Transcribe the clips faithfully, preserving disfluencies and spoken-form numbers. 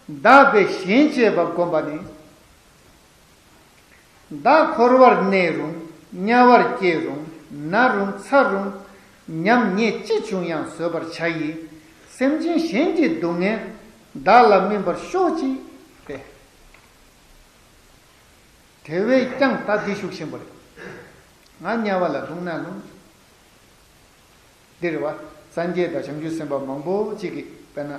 བདག་པས་གཞན་གཅེས་པ་བསྒོམ་པ་ནི། བདག་འཁོར་བར་གནས་རུང་དམྱལ་བར་སྐྱེ་རུང་ན་རུང་ཚ་རུང་ཉམ་ཉེས་ཅི་བྱུང་ཡང་བཟོད་པར་བྱ་ཡི། སེམས་ཅན་གཞན་གྱི་སྡུག་བསྔལ་བདག་ལ་སྨིན་པར་ཤོག་ཅིག་སྟེ། དེ་བས་ཀྱང་ད་འདི་ཤུགས་ཆེན་པོ་རེད། ང་དམྱལ་བ་ལ་ལྷུང་ན་ལྷུང་། འདི་རེད་བ། སངས་རྒྱས་དང་བྱང་ཆུབ་སེམས་དཔའ་མང་པོ་ཅིག་གིས་དཔེར་ན།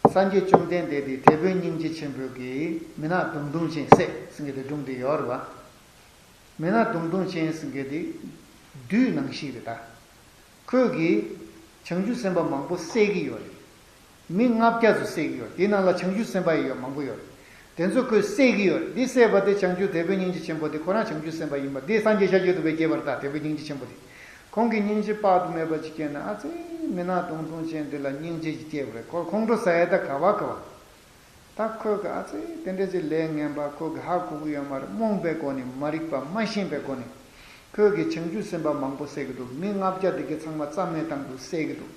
སངས་རྒྱས་བཅོམ་ལྡན་འདས་དེ་དེད་དཔོན་སྙིང་རྗེ་ཆེན་པོ་གིས་མི་ནག་དུང་དུང་ཅན་བསད་ཟེར་མཁན་དེ་སྒྲུང་དེ་ཡོད་རེད་བ། མི་ནག་དུང་དུང་ཅན་ཟེར་མཁན་དེ་བདུད་ནང་བཞིན་རེད་ད། ཁོས་ཀྱིས་བྱང་ཆུབ་སེམས་དཔའ་མང་པོ་བསད་ཀྱི་ཡོད་རེད། མི་ལྔ་བརྒྱ་ཙམ་བསད་ཀྱི་ཡོད་རེད། དེའི་ནང་ལ་བྱང་ཆུབ་སེམས་དཔའ་ཡི་ཡོད་མང་པོ་ཡོད་རེད། དེ་ཚོ་ཁོས་བསད་ཀྱི་ཡོད་རེད། འདི་བསད་པ་དེ་བྱང་ཆུབ་དེད་དཔོན་སྙིང་རྗེ་ཆེན་པོ་དེ་ཁོ་རང་བྱང་ཆུབ་སེམས་དཔའ་ཡིན་པ་འདི་སངས་རྒྱས་ཤཱཀྱ་ཐུབ་པས་རྒྱས་པ་རེད་ད། དེད་དཔོན་སྙིང་རྗེ་ཆེན་པོ་དེ། ཁོང་གིས་སྙིང་རྗེ་དཔག་ཏུ་མེད་པ་ཅིག་སྐྱེས་ནས་ཨ་ཙི། མི་ནག་དུང་དུང་ཅན་འདི་ལ་སྙིང་རྗེ་ཅིག་སྐྱེས་པ་རེད། ཁོ་ཁོང་ཁྲོ་ཟ་ཡས་ད་ག་བ་ག་བ། ད་ཁོས་ཀྱི་ཨ་ཙི་དེ་འདྲ་ཅིག་ལས་ངན་པ་ཁོས་ཀྱི་ཧ་གོ་གི་ཡོད་མ་རེད། རྨོངས་པའི་སྒོ་ནས་མ་རིག་པ་མ་ཤེས་པའི་སྒོ་ནས་ཁོས་ཀྱི་བྱང་ཆུབ་སེམས་དཔའ་མང་པོ་བསད་ཀྱི་འདུག་མི་ལྔ་བརྒྱ་དེ་གའི་ཚང་མ་རྩ་མེད་བཏང་འདུག་བསད་ཀྱི་འདུག་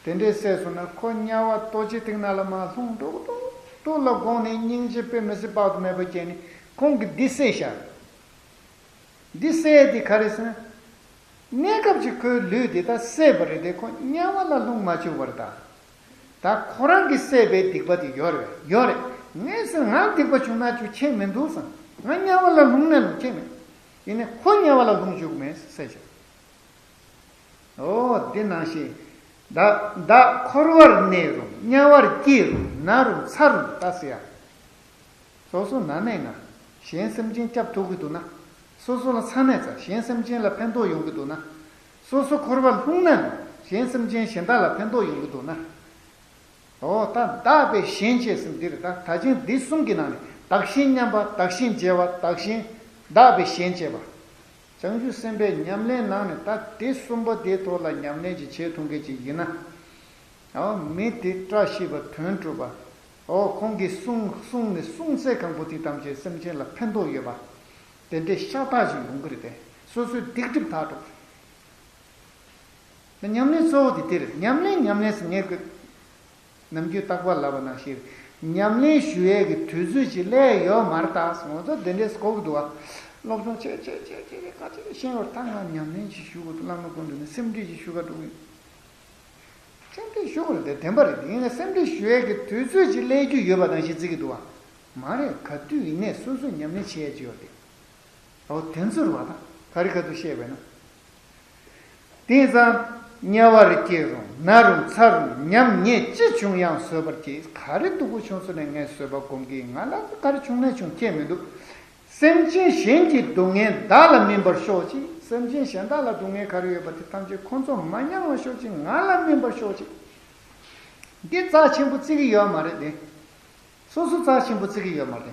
དེ་འདྲས་བསད་སོང་ན་ཁོ་དམྱལ་བ་ལྟོ་འཕྱེ་ཐིག་ནག་ལ་མར་ལྷུང་འགྲོ་གི་འདུག་ཏུ་ལ་དགོངས་ནས་སྙིང་རྗེ་དཔེ་མི་སྲིད་དཔག་ཏུ་མེད་པ་སྐྱེས་ནས་ཁོང་གིས་འདི་བསད་བཞག་འདི་བསད་དེ་ག་རེ་ཟེར་ན། གནས་སྐབས་ཀྱི་ཁོའི་ལུས་འདི་ད་བསད་པ་རེད་དེ་ཁོ་དམྱལ་བ་ལ་ལྷུང་མ་བཅུག་པར་ད། ད་ཁོ་རང་གིས་བསད་པའི་སྡིག་པ་དེ་ཡོད་རེད་ཡོད་རེད། ངས་ཟེར་ང་སྡིག་པ་བྱུང་ན་བཅུག་ཁྱད་མི་འདུག་བསམ། ང་དམྱལ་བ་ལ་ལྷུང་ན་ལྷུང་ཁྱད་མེད། ཡིན་ནའི་ཁོ་དམྱལ་བ་ལ་ལྷུང་བཅུག་མེད་བསད་བྱས། འོ་འདི་ནང་བཞིན། བདག་བདག་འཁོར་བར་གནས་རུང་དམྱལ་བར་སྐྱེ་རུང་ན་རུང་ཚ་རུང་ད་ཟེར་ཡ། སོ་སོ་ན་ནས་ན། གཞན་སེམས་ཅན་སྐྱབས་ཐུབ་ཀྱི་འདུག་ན། སོ་སོ་ལ་ཚ་ནས་ཚ་གཞན་སེམས་ཅན་ལ་ཕན་ཐོགས་ཡོང་གི་འདུག་ན། སོ་སོ་འཁོར་བར་ལྷུང་ན་གཞན་སེམས་ཅན་གཞན་དག་ལ་ཕན་ཐོགས་ཡོང་གི་འདུག་ན། འོ་ད་བདག་པས་གཞན་གཅེས་ཟེར་འདི་རེད་ད། ད་ཅིང་འདི་གསུམ་གྱི་ནང་ནས་བདག་གཞན་མཉམ་པ་བདག་གཞན་བརྗེ་བ་བདག་གཞན་བདག་པས་གཞན་གཅེས་པ། བྱང་ཆུབ་སེམས་དཔའི་ཉམས་ལེན་ནང་ནས་ད་དེ་གསུམ་པོ་དེའི་ཐོག་ལ་ཉམས་ལེན་ཅིག་བྱེད་ཐུབ་མཁན་ཅིག་ཡིན་ན། འོ་མི་དེ་བཀྲ་ཤིས་པ་དོན་གྲུབ་པ། འོ་ཁོང་གིས་གསུངས་གསུངས་ནས་གསུངས་ཚད་གང་པོ་དེ་ཐམས་ཅད་སེམས་ཅན་ལ་ཕན་ཐོགས་ཡོད་པ། དེ་འདྲའི་ཤ་སྟག་ཅིག་ཡོང་གི་རེད་དེ། སོ་སོའི་སྡིག་སྒྲིབ་དག་འགྲོ་གི་རེད། ཉམས་ལེན་གཙོ་བོ་དེ་དེ་རེད། ཉམས་ལེན་ཉམས་ལེན་ཟེར་ངས་ཀྱི་ནམ་རྒྱུན་རྟག་པར་ལབ་པ་ནང་བཞིན་ཉམས་ལེན་ཞུ་ཡས་ཀྱི་དུས་ཚོད་ཅིག་སླེབས་ཡོད་མ་རེད་ད། ང་ཚོ་དེ་འདྲས་གོ་གི་འདུག་ཨ། སློབ་སྦྱོང་བྱས་བྱས་བྱས་བྱས་བྱས་ག་ཚོད་ཤེས་ཡོད་ད། ང་ཉམས་ལེན་ཅིག་ཞུ་དགོས་འདུག་བླ་མའི་དགོངས་དོན་ནི་སེམས་ཁྲིད་ཅིག་ཞུ་ག་འགྲོ་གི་ཡིན། སེམས་ཁྲིད་ཞུ་དགོས་རེད་དེ་བདེན་པ་རེད། ཡིན་ན་སེམས་ཁྲིད་ཞུ་ཡས་ཀྱི་དུས་ཚོད་ཅིག་སླེབས་རྒྱུ་ཡོད་པ་ནང་བཞིན་བརྩི་གི་འདུག་ཨ། མ་རེད། ག་དུས་ཡིན་ནས་སོ་སོས་ཉམས་ལེན་བྱེད་ཡས་ཅིག་ཡོད་རེད། འོ་དེ་ཚོར་བ་དང་ག་རེ་ག་དུས་བཤད་པས་ན། དེང་སང་དམྱལ་བར་སྐྱེ་རུང་ན་རུང་ཚ་རུང་ཉམ་ཉེས་ཅི་བྱུང་ཡང་བཟོད་པར་གྱིས། ག་རེ་སྡུག་པོ་བྱུང་སོང་ནས་ངས་བཟོད་པ་སྒོམ་གྱི་ཡིན། ང་ལ་ག་རེ་བྱུང་ན་བྱུང་ཁྱད་མི་འདུག་སེམས་ཅན་གཞན་གྱི་སྡུག་བསྔལ་བདག་ལ་སྨིན་པར་ཤོག་ཅིག་སེམས་ཅན་གཞན་དག་ལ་སྡུག་བསྔལ་ག་རེ་ཡོད་པ་དེ་ཐམས་ཅད་ཁོ་ཚོ་མ་མྱང་བར་ཤོག་ཅིག་ང་ལ་སྨིན་པར་ཤོག་ཅིག་འདི་རྩ་ཆེན་པོ་བརྩི་གི་ཡོད་མ་རེད་དེ། སོ་སོ་རྩ་ཆེན་པོ་བརྩི་གི་ཡོད་མ་རེད།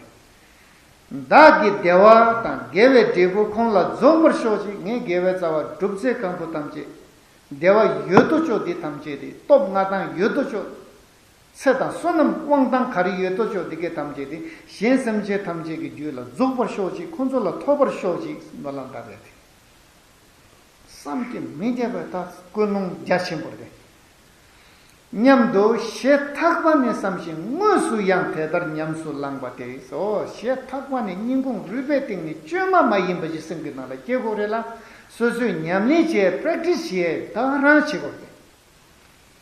བདག་གི་བདེ་བ་དང་དགེ་བའི་འབྲས་བུ་ཁོང་ལ་རྫོགས་པར་ཤོག་ཅིག་ངས་དགེ་བའི་རྩ་བ་སྒྲུབ་ཚེ་གང་པོ་ཐམས་ཅད། བདེ་བ་ཡོད་དོ་ཅོག་འདི་ཐམས་ཅད་དེ་སྟོབས་མངའ་ཐང་ཡོད་དོ་ཅོག་ཚེ་དང་བསོད་ནམས་དབང་ཐང་ག་རེ་ཡོད་དོ་ཅོག་འདི་གས་ཐམས་ཅད་དེ་གཞན་སེམས་ཅན་ཐམས་ཅད་ཀྱི་རྒྱུད་ལ་རྫོགས་པར་ཤོག་ཅིག་ཁོང་ཚོ་ལ་ཐོབ་པར་ཤོག་ཅིག་སྨོན་ལམ་བཏབ་ཡ་དེ། བསམ་གྱིས་མི་ཁྱབ་པའི་ད་ཀུན་སློང་རྒྱ་ཆེན་པོ་རེད། སྙམ་དུ་ཞེ་ཐག་པ་ནས་བསམ་ཞིང་དངོས་སུ་ཡང་དེ་ལྟར་ཉམས་སུ་བླངས་པ་དེས་སོ། ཞེ་ཐག་པ་ནས་སྙིང་ཁུང་རུས་པའི་གཏིང་ནས་བཅོས་མ་མ་ཡིན་པ་ཞིག་སེམས་ཀྱི་ནང་ལ་སྐྱེ་དགོས་རེད་ལ། སོ་སོས་ཉམས་ལེན་བྱེད་པྲེག་ཊི་སི་བྱེད་ད་རང་བྱེད་དགོས་རེད།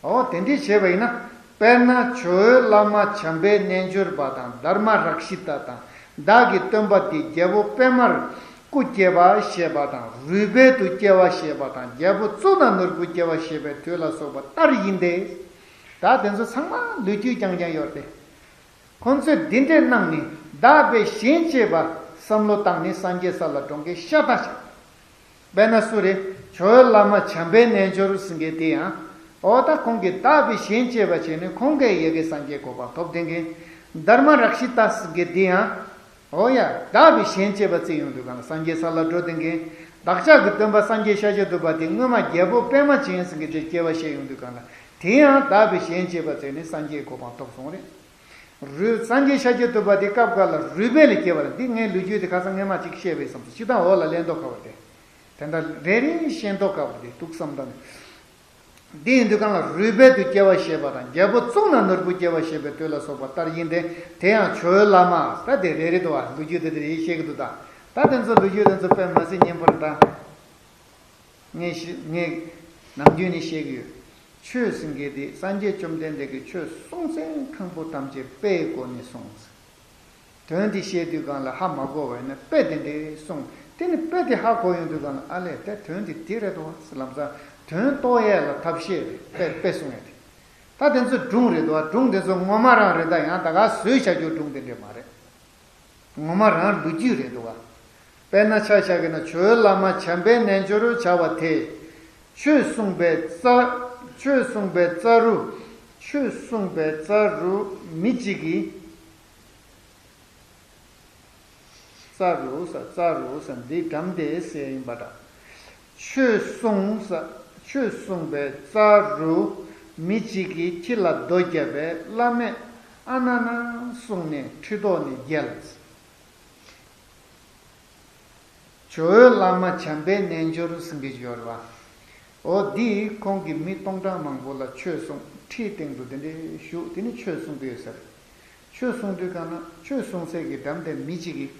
འོ་དེ་འདྲས་བྱས་པ་ཡིན་ན། དཔེར་ན་ཇོ་བོའི་བླ་མ་བྱམས་པའི་རྣལ་འབྱོར་པ་དང་དྷརྨ་རཀྵི་ཏ་དང་བདག་གི་སྟོན་པ་འདི་རྒྱལ་པོ་པདྨར་སྐུ་སྐྱེ་བ་བཞེས་པ་དང་རུས་སྦལ་དུ་སྐྱེ་བ་བཞེས་པ་དང་རྒྱལ་པོ་གཙུག་ན་ནོར་བུ་སྐྱེ་བ་བཞེས་པའི་དུས་ལ་སོགས་པ་ལྟར་ཡིན་ཏེ། ད་དེ་ཚོ་ཚང་མ་ལོ་རྒྱུས་རྐྱང་རྐྱང་ཡོད་རེད། ཁོང་ཚོས་འདི་འདྲས་གནང་ནས་བདག་པས་གཞན་གཅེས་པ་བསམ་བློ་བཏང་ནས་སངས་རྒྱས་ས་ལ་འགྲོ་མཁན་ཤ་སྟག་ཅིག་དཔེར་ན་སུ་རེད། ཇོ་བོའི་བླ་མ་བྱམས་པའི་རྣལ་འབྱོར་ཟེར་མཁན་དེ་ཡང་། འོ་ད་ཁོང་གིས་བདག་པས་གཞན་གཅེས་པ་བྱས་ནས་ཁོང་གིས་ཡ་གི་སངས་རྒྱས་གོ་འཕང་ཐོབ་བསྡད་མཁན། དྷརྨ་རཀྵི་ཏ་ཟེར་མཁན་དེ་ཡང་། འོ་ཡ། བདག་པས་གཞན་གཅེས་པ་བརྩི་ཡོང་དུས་གང་ལ་སངས་རྒྱས་ས་ལ་འགྲོ་བསྡད་མཁན། བདག་ཅག་གི་སྟོན་པ་སངས་རྒྱས་ཤཱཀྱ་ཐུབ་པ་དེ་སྔོན་མ་རྒྱལ་པོ་པདྨ་ཅན་ཟེར་མཁན་དེ་སྐྱེ་བ་བཞེས་ཡོང་དུས་གང་ལ། དེ་ཡང་བདག་པས་གཞན་གཅེས་པ་བརྩིས་ནས་སངས་རྒྱས་གོ་འཕང་ཐོབ་སོང་རེད། རུས་སངས་རྒྱས་ཤཱཀྱ་ཐུབ་པ་དེ་སྐབས་འགའ་ལ་རུས་སྦལ་ལ་སྐྱེ་བ་ལ་འདི་ངའི་ལོ་རྒྱུས་དེ་ཁ་སང་སྔས་མ་གཅིག་བཤད་པའི་བསམ་སོ་སྤྱི་དང་འོག་ལ་གླེང་མདོག་ཁ་བ་དེ། དེ་འདྲ་རེ་རེ་བཤད་མདོག་ཁ་བ་དེ་འདུག་བསམ་དང་། འདི་ཡིན་དུས་གང་ལ་རུས་སྦལ་དུ་སྐྱེ་བ་བཞེས་པ་དང་། རྒྱལ་པོ་གཙུག་ན་ནོར་བུ་སྐྱེ་བ་བཞེས་པའི་དུས་ལ་སོགས་པ་ལྟར་ཡིན་ཏེ། དེ་ཡང་ཇོ་བོའི་བླ་མ་ད་དེ་རེ་རེ་འདུག་བ། ལོ་རྒྱུས་དེ་དེ་རེ་བཤད་ཀྱི་འདུག་ད་ད་དེ་ཚོ་ལོ་རྒྱུས་དེ་ཚོ་དཔེ་མ་སྲིད་སྙན་པོ་རེད་ད། ངས་ཤི་ངས་ནམ་རྒྱུན་ནས་བཤད་ཀྱི་ཡོད། ཆོས་ཟེར་མཁན་དེ་སངས་རྒྱས་བཅོམ་ལྡན་འདས་ཀྱིས་ཆོས་གསུངས་ཚད་མཁན་པོ་ཐམས་ཅད་དཔེའི་སྒོ་ནས་གསུངས། དོན་དེ་བཤད་དུས་གང་ལ་ཧ་མ་གོ་བ་ཡིན་ན་དཔེ་དེ་འདྲས་གསུངས། དེ་ནི་དཔེ་དེ་ཧ་གོ་ཡོང་དུས་གང་ལ་ཨ་ལས་དེ་དོན་དེ་དེ་རེད་དོ་ཟེར་ལམ་སང་དོན་རྟོགས་ཡས་ལ་ཐབས་ཤེས་རེད། དཔེ་དཔེ་གསུང་ཡས་དེ། ད་དེ་ཚོ་སྒྲུང་རེད་དོ། སྒྲུང་དེ་ཚོ་ངོ་མ་རང་རེད། ད་ཡང་ད་ག་བཟོས་བྱ་རྒྱུ་སྒྲུང་དེ་འདྲས་མ་རེད། ངོ་མ་རང་ལོ་རྒྱུས་རེད་འདུག་བ། དཔེར་ན་ཆ་བཞག་གི་ན་ཇོ་བོའི་བླ་མ་བྱམས་པའི་རྣལ་འབྱོར་བྱ་བ་དེས། ཆོས་གསུངས་པའི་རྩ། ཆོས་གསུངས་པའི་རྩ་རུ། ཆོས་གསུངས་པའི་རྩ་རུ་མི་གཅིག་གིས། རྩ་རུ་ས་རྩ་རུ་ས་འདི་འགྲམ་དེ་ཟེར་ཡིན་པ་འདྲ། ཆོས་གསུངས་ས། ཆོས་གསུངས་པའི་རྩ་རུ་མི་གཅིག་གིས་ཁྱི་ལ་རྡོ་བརྒྱབ་པས་བླ་མས་ཨ་ན་ན་གསུངས་ནས་ཁྲི་ཐོག་ནས་བརྒྱལ། ཇོ་བོའི་བླ་མ་བྱམས་པའི་རྣལ་འབྱོར་ཟེར་གྱི་ཡོད་རེད་བ། འོ་འདིས་ཁོང་གིས་མི་སྟོང་ཕྲག་མང་པོ་ལ་ཆོས་གསུངས། ཁྲིའི་སྟེང་དུ་དེ་འདྲའི་བཞུགས། དེ་ནི་ཆོས་གསུང་གི་ཡོད་ས་རེད། ཆོས་གསུང་དུས་གང་ན་ཆོས་གསུང་སའི་གི་འགྲམ་དེར་མི་གཅིག་གིས་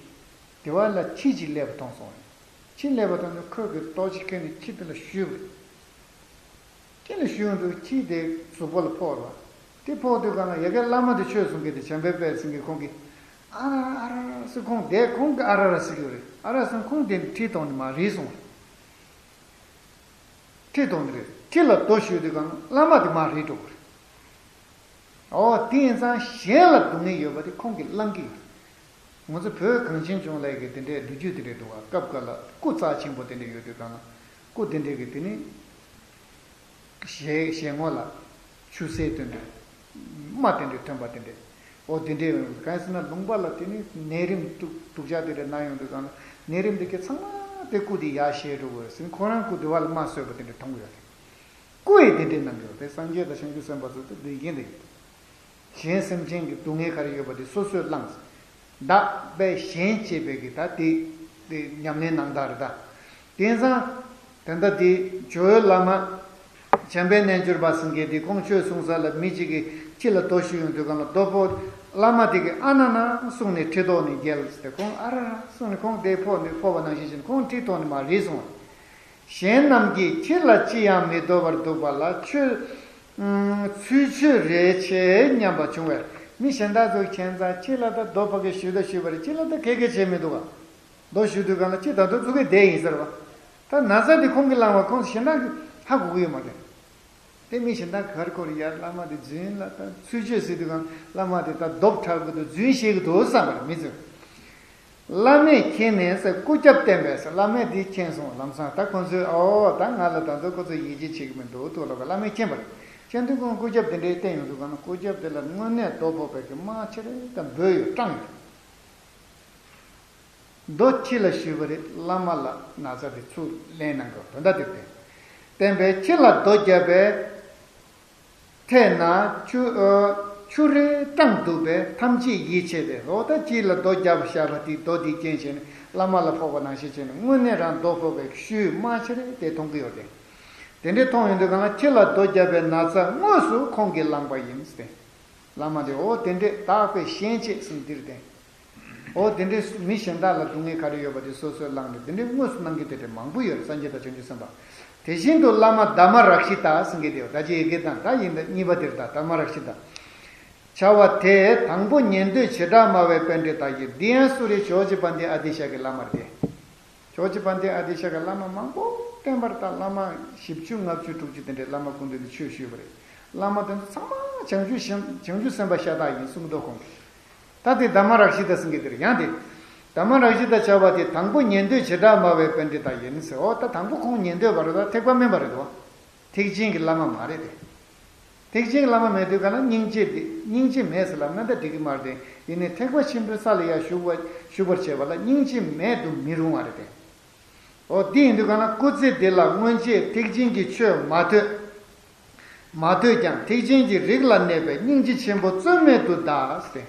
དེ་བ་ལ་ཁྱི་གཅིག་སླེབས་པ་མཐོང་སོང་། ཁྱི་སླེབས་པ་མཐོང་ནས་ཁོས་གི་ལྟོ་གཅིག་ཁྱེར་ནས་ཁྱི་དེ་ལ་གཞུས་པ་རེད། ཁྱི་ལ་གཞུས་ཡོང་དུས་ཁྱི་དེ་གཟུགས་པོ་ལ་ཕོག་རེད་བ། དེ་ཕོག་དུས་གང་ལ་ཡ་གི་བླ་མ་དེ་ཆོས་གསུང་མཁན་དེ་བྱམས་པའི་དཔལ་ཟེར་མཁན་ཁོང་གིས་ཨ་ར་ཨ་ར་ཟེར། ཁོང་དེ་ཁོང་གིས་ཨ་ར་ར་ཟེར་གྱི་ཡོད་རེད། ཨ་ར་ཟེར་ཁོང་དེ་ཁྲིའི་ཐོག་ནས་མར་རིལ་སོང་བ་རེད། ཁྲིའི་ཐོག་ནས་རེད། ཁྲི་ལ་རྡོ་གཞུས་དུས་གང་བླ་མ་དེ་མར་རིལ་འགྲོ་གི་རེད། འོ་དེ་ཡིན་ཙང་གཞན་ལ་སྡུག་བསྔལ་ཡོད་པ་དེ་ཁོང་གིས་བླང་གི་ཡོད་རེད། ང་ཚོ་བོད་གངས་ཅན་ལྗོངས་ལ་ཡི་གེ་དེ་འདྲའི་ལོ་རྒྱུས་དེ་འདྲའི་འདུག་བ། སྐབས་འགའ་ལ་སྐུ་རྩ་ཆེན་པོ་དེ་འདྲ་ཡོད་དུས་གང་ལ་སྐུ་དེ་འདྲའི་གི་དེ་ནི་ཞལ་ཞལ་ངོ་ལ་ཆུ་སེར་སྟོན་པའི་རྨ་དེ་འདྲའི་ཐོན་པ་དེ་འདྲའི། འོ་དེ་འདྲའི་ཡོང་དུས་གང་ཡིན་ཟེར་ན་ལུང་པ་ལ་དེ་ནི་ནད་རིམས་དུག་དུག་ཅག་དེ་འདྲ་ན་ཡོང་དུས་གང་ལ་ནད་རིམས་དེ་གི་ཚང་མ་དེ་སྐུ་དེ་ཡར་བཞེས་འགྲོ་དགོས་ཟེར། ཁོ་རང་སྐུ་དེ་བ་ལ་རྨ་སོས་པ་དེ་འདྲ་མཐོང་གི་ཡོད་རེད། སྐུ་ཡི་དེ་འདྲའི་རྣམ་པ་ཡོད་དེ། སངས་རྒྱས་དང་བྱང་ཆུབ་སེམས་དཔའ་ཚོ་དེ་འདོད་ཀྱིན་དེ་ཡོད། གཞན་སེམས་ཅན་གྱི་སྡུག་བསྔལ་ག་རེ་ཡོད་པ་དེ་སོ་སོས་བླངས། བདག་པས་གཞན་གཅེས་པའི་གི་ད་དེ་དེ་ཉམས་ལེན་གནང་སྟངས་རེད་ད། དེང་སང་དེ་འདྲ་དེ་ཇོ་བོའི་བླ་མ་བྱམས་པའི་རྣལ་འབྱོར་པ་ཟེར་མཁན་དེ་ཁོང་ཆོས་གསུང་ས་ལ་མི་གཅིག་གིས་ཁྱི་ལ་རྡོ་གཞུས་ཡོང་དུས་གང་ལ་རྡོ་ཕོག་བླ་མ་དེ་གིས་ཨ་ན་ན་གསུངས་ནས་ཁྲི་ཐོག་ནས་བརྒྱལ་ཟེར་ཏེ་ཁོང་ཨ་ར་ར་གསུངས་ནས་ཁོང་དེ་ཕོག་ནས་ཕོག་པ་ནང་བཞིན་བྱས་ནས་ཁོང་ཁྲི་ཐོག་ནས་མར་རིལ་སོང་བ། གཞན་རྣམས་ཀྱིས་ཁྱི་ལ་ཅི་ཡང་མི་ལྡོག་པར་འདུག་པ་ལ་ཁྱོད། ཚུལ་འཆོས་རེ་ཆེ་སྙམ་པ་བྱུང་བས། མི་གཞན་དག་ཚོ་ཁྱད་མཚར་ཁྱི་ལ་ད་རྡོ་ཕོག་གི་གཞུས་ད་གཞུས་པ་རེད། ཁྱི་ལ་ད་ག་གེ་བྱས་མི་འདུག་ག་རྡོ་གཞུས་དུས་གང་ལ་ཁྱི་ད་དུང་ཚུགས་ཀྱི་བསྡད་ཡིན་ཟེར་བ། ད་ན་ཚ་དེ་ཁོང་གིས་བསླངས་བ་ཁོང་གཞན་དག་གིས་ཧ་གོ་གི་ཡོད་མ་རེད། དེ་མི་གཞན་དག་གར་སྐོར་ཡར་བླ་མ་དེ་རྫུན་ལ་ད་ཚུལ་འཆོས་ཟེར་དུས་གང་བླ་མ་དེ་ད་རྡོབ་འཁྲབ་གི་འདུག་རྫུན་བཤད་གི་འདུག་བསམ་པ་རེད་མི་ཚོས། བླ་མས་མཁྱེན་ནས་ཟེར་སྐུ་རྒྱབ་བསྟན་པས་ཟེར། བླ་མས་འདི་མཁྱེན་སོང་། ལམ་སང་ད་ཁོ་ཚོས་ཨོ་ད་ང་ལ་ད་ཚོ་ཁོ་ཚོས་ཡིད་ཆེས་བྱེད་ཀྱི་མི་འདུག་ཐུགས་ལ་བླ་མས་མཁྱེན་པ་རེད། མཁྱེན་དུས་ཁོང་སྐུ་རྒྱབ་དེ་འདྲའི་བསྟན་ཡོང་དུས་གང་ན་སྐུ་རྒྱབ་དེ་ལ་དངོས་གནས་རྡོ་ཕོག་པའི་གི་རྨ་ཆེ་རེ་དང་འབོད་ཡོད་སྐྲངས་ཡོད། རྡོ་ཁྱི་ལ་གཞུས་པ་རེད། བླ་མ་ལ་ན་ཚ་དེ་ཚུར་ལེན་གནང་དགོས་དོན་དག་དེ་བསྟན། བསྟན་པས་ཁྱི་ལ་རྡོ་བརྒྱབ་པས། ཐད་ན་ཆུ་ཨ་ཆུ་རེ་སྐྲངས་འདུག་པས་ཐམས་ཅད་ཡིད་ཆེས་ཏེ། འོ་ད་ཁྱི་ལ་རྡོ་བརྒྱབ་བཞག་པ་དེ་རྡོ་དེ་རྐྱེན་བྱས་ནས་བླ་མ་ལ་ཕོག་པ་ནང་བཞིན་བྱས་ནས་དངོས་གནས་རང་རྡོ་ཕོག་པའི་གཞུའི་རྨ་ཆེ་རེ་དེ་མཐོང་གི་ཡོད་དེ། དེ་འདྲའི་མཐོང་ཡོང་དུས་གང་ལ་ཁྱི་ལ་རྡོ་བརྒྱབ་པའི་ན་ཚ་དངོས་སུ་ཁོང་གིས་བསླངས་པ་ཡིན་ཏེ། བླ་མ་དེ་འོ་དེ་འདྲས་བདག་པས་གཞན་གཅེས་ཟེར་འདིར་བསྟན། འོ་དེ་འདྲས་མི་གཞན་དག་ལ་སྡུག་བསྔལ་ག་རེ་ཡོད་པ་དེ་སོ་སོས་བླངས་ནས་དེ་འདྲས་དངོས་སུ་གནང་མཁན་དེ་འདྲས་མང་པོ་ཡོད་རེད། སངས་རྒྱས་དང་བྱང་ཆུབ་སེམས་དཔའ། དེ་བཞིན་དུ་བླ་མ་དྷརྨ་རཀྵི་ཏ་ཟེར་མཁན་དེ་ད་ཅི་ཡི་གེ་དང་ད་ཡིན་ད་གཉིས་པ་དེར་ད་དྷརྨ་རཀྵི་ཏ། བྱ་བ་དེ་དང་པོ་ཉན་ཐོས་བྱེ་བྲག་སྨྲ་བའི་པཎྜི་ཏ་ཡིན། འདི་ཡང་སུ་རེད། ཇོ་བོ་རྗེ་དཔལ་ལྡན་ཨ་ཏི་ཤ་གི་བླ་མ་རེད། ཇོ་བོ་རྗེ་དཔལ་ལྡན་ཨ་ཏི་ཤ་གི་བླ་མ་མང་པོ་བསྟེན་པར་ད་བླ་མ་བཞི་བཅུ་ལྔ་བཅུ་དྲུག་ཅུ་དེ་འདྲའི་བླ་མ་སྐུ་མདུན་དུ་ཆོས་ཞུས་པ་རེད། བླ་མ་དེ་ཚོ་ཚང་མ་བྱང་ཆུབ་ཤིང་བྱང་ཆུབ་སེམས་དཔའ་ཤ་སྟག་ཡིན་གསུངས་འདུག་ཁོང་གིས། ད་དེ་དྷརྨ་རཀྵི་ཏ་ཟེར་མཁན་དེ་རེད། ཡང་དེ་དྷརྨ་རཀྵི་ཏ་བྱ་བ་དེ་དང་པོ་ཉན་ཐོས་བྱེ་བྲག་སྨྲ་བའི་པཎྜི་ཏ་ཡིན་ཟེར། འོ་ད་དང་པོ་ཁོང་ཉན་ཐོས་པ་རེད་ད། ཐེག་པ་དམན་པ་རེད་དོ། ཐེག་ཆེན་གྱི་བླ་མ་མ་རེད་དེ། ཐེག་ཆེན་གྱི་བླ་མ་མེད་དུས་ག་ན་སྙིང་རྗེ་དེ་སྙིང་རྗེ་མེད་ཟེར་ལབ་ན་ད་འགྲིག་གི་མ་རེད་དེ། ཡིན་ནའི་ཐེག་པ་ཆེན་པོའི་ས་ལ་ཡར་ཞུགས་པ་ཞུགས་པར་བྱེད་པ་ལ་སྙིང་རྗེ་མེད་དུ་མི་རུང་བ་རེད་དེ། འོ་དེ་ཡིན་དུས་ག་ན་སྐུ་ཚེ་འདི་ལ་སྔོན་ཆད་ཐེག་ཆེན་གྱི་ཆོས་མ་ཐོས། མ་ཐོས་ཀྱང་ཐེག་ཆེན་གྱི་རིགས་ལ་གནས་པའི་སྙིང་རྗེ་ཆེན་པོ་རྩོད་མེད་དུ་གདའ་སྟེ།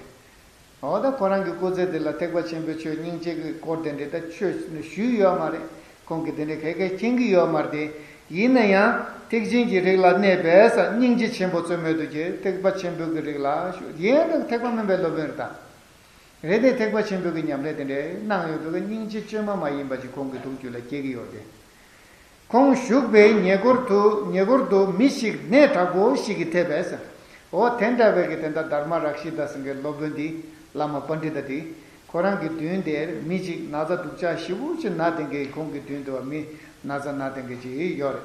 འོ་ད་ཁོ་རང་གི་སྐུ་ཚེ་འདི་ལ་ཐེག་པ་ཆེན་པོའི་ཆོས་སྙིང་རྗེ་གི་སྐོར་དེ་འདྲའི་ད་ཆོས་ཞུས་ཡོད་མ་རེད། ཁོང་གིས་དེ་འདྲའི་ག་གེ་མཁྱེན་གྱི་ཡོད་མ་རེད་དེ། ཡིན་ན་ཡང་ཐེག་ཆེན་གྱི་རིགས་ལ་གནས་པས་སྙིང་རྗེ་ཆེན་པོ་རྩོད་མེད་དུ་གྱུར། ཐེག་པ་ཆེན་པོའི་གི་རིགས་ལ་ཞུགས། ཡིན་ན་ཐེག་པ་དམན་པའི་སློབ་དཔོན་རེད་ད། རེད་དེ་ཐེག་པ་ཆེན་པོའི་གི་ཉམས་ལེན་དེ་འདྲའི་གནང་ཡོད་འདུག་གི། སྙིང་རྗེ་བཅོས་མ་མ་ཡིན་པ་ཅིག་ཁོང་གི་ཐུགས་རྒྱུད་ལ་སྐྱེ་གི་ཡོད་རེད། ཁོང་བཞུགས་པའི་ཉེ་འཁོར་དུ་ཉེ་འཁོར་དུ་མི་ཞིག་ནད་དྲག་པོ་ཞིག་གིས་ཐེབས་པས། འོ་དེ་འདྲ་བའི་གི་དེ་འདྲ་དྷརྨ་རཀྵི་ཏ་ཟེར་མཁན་སློབ་དཔོན་འདི་བླ་མ་པཎྜི་ཏ་འདི་ཁོ་རང་གི་མདུན་དེར་མི་ཞིག་ན་ཚ་སྡུག་ཅག་ཞེ་པོ་ཅིག་ན་བསྡད་མཁན། ཁོང་གི་མདུན་དུ་བ་མི་ན་ཚ་ན་བསྡད་མཁན་ཅིག་ཡོད་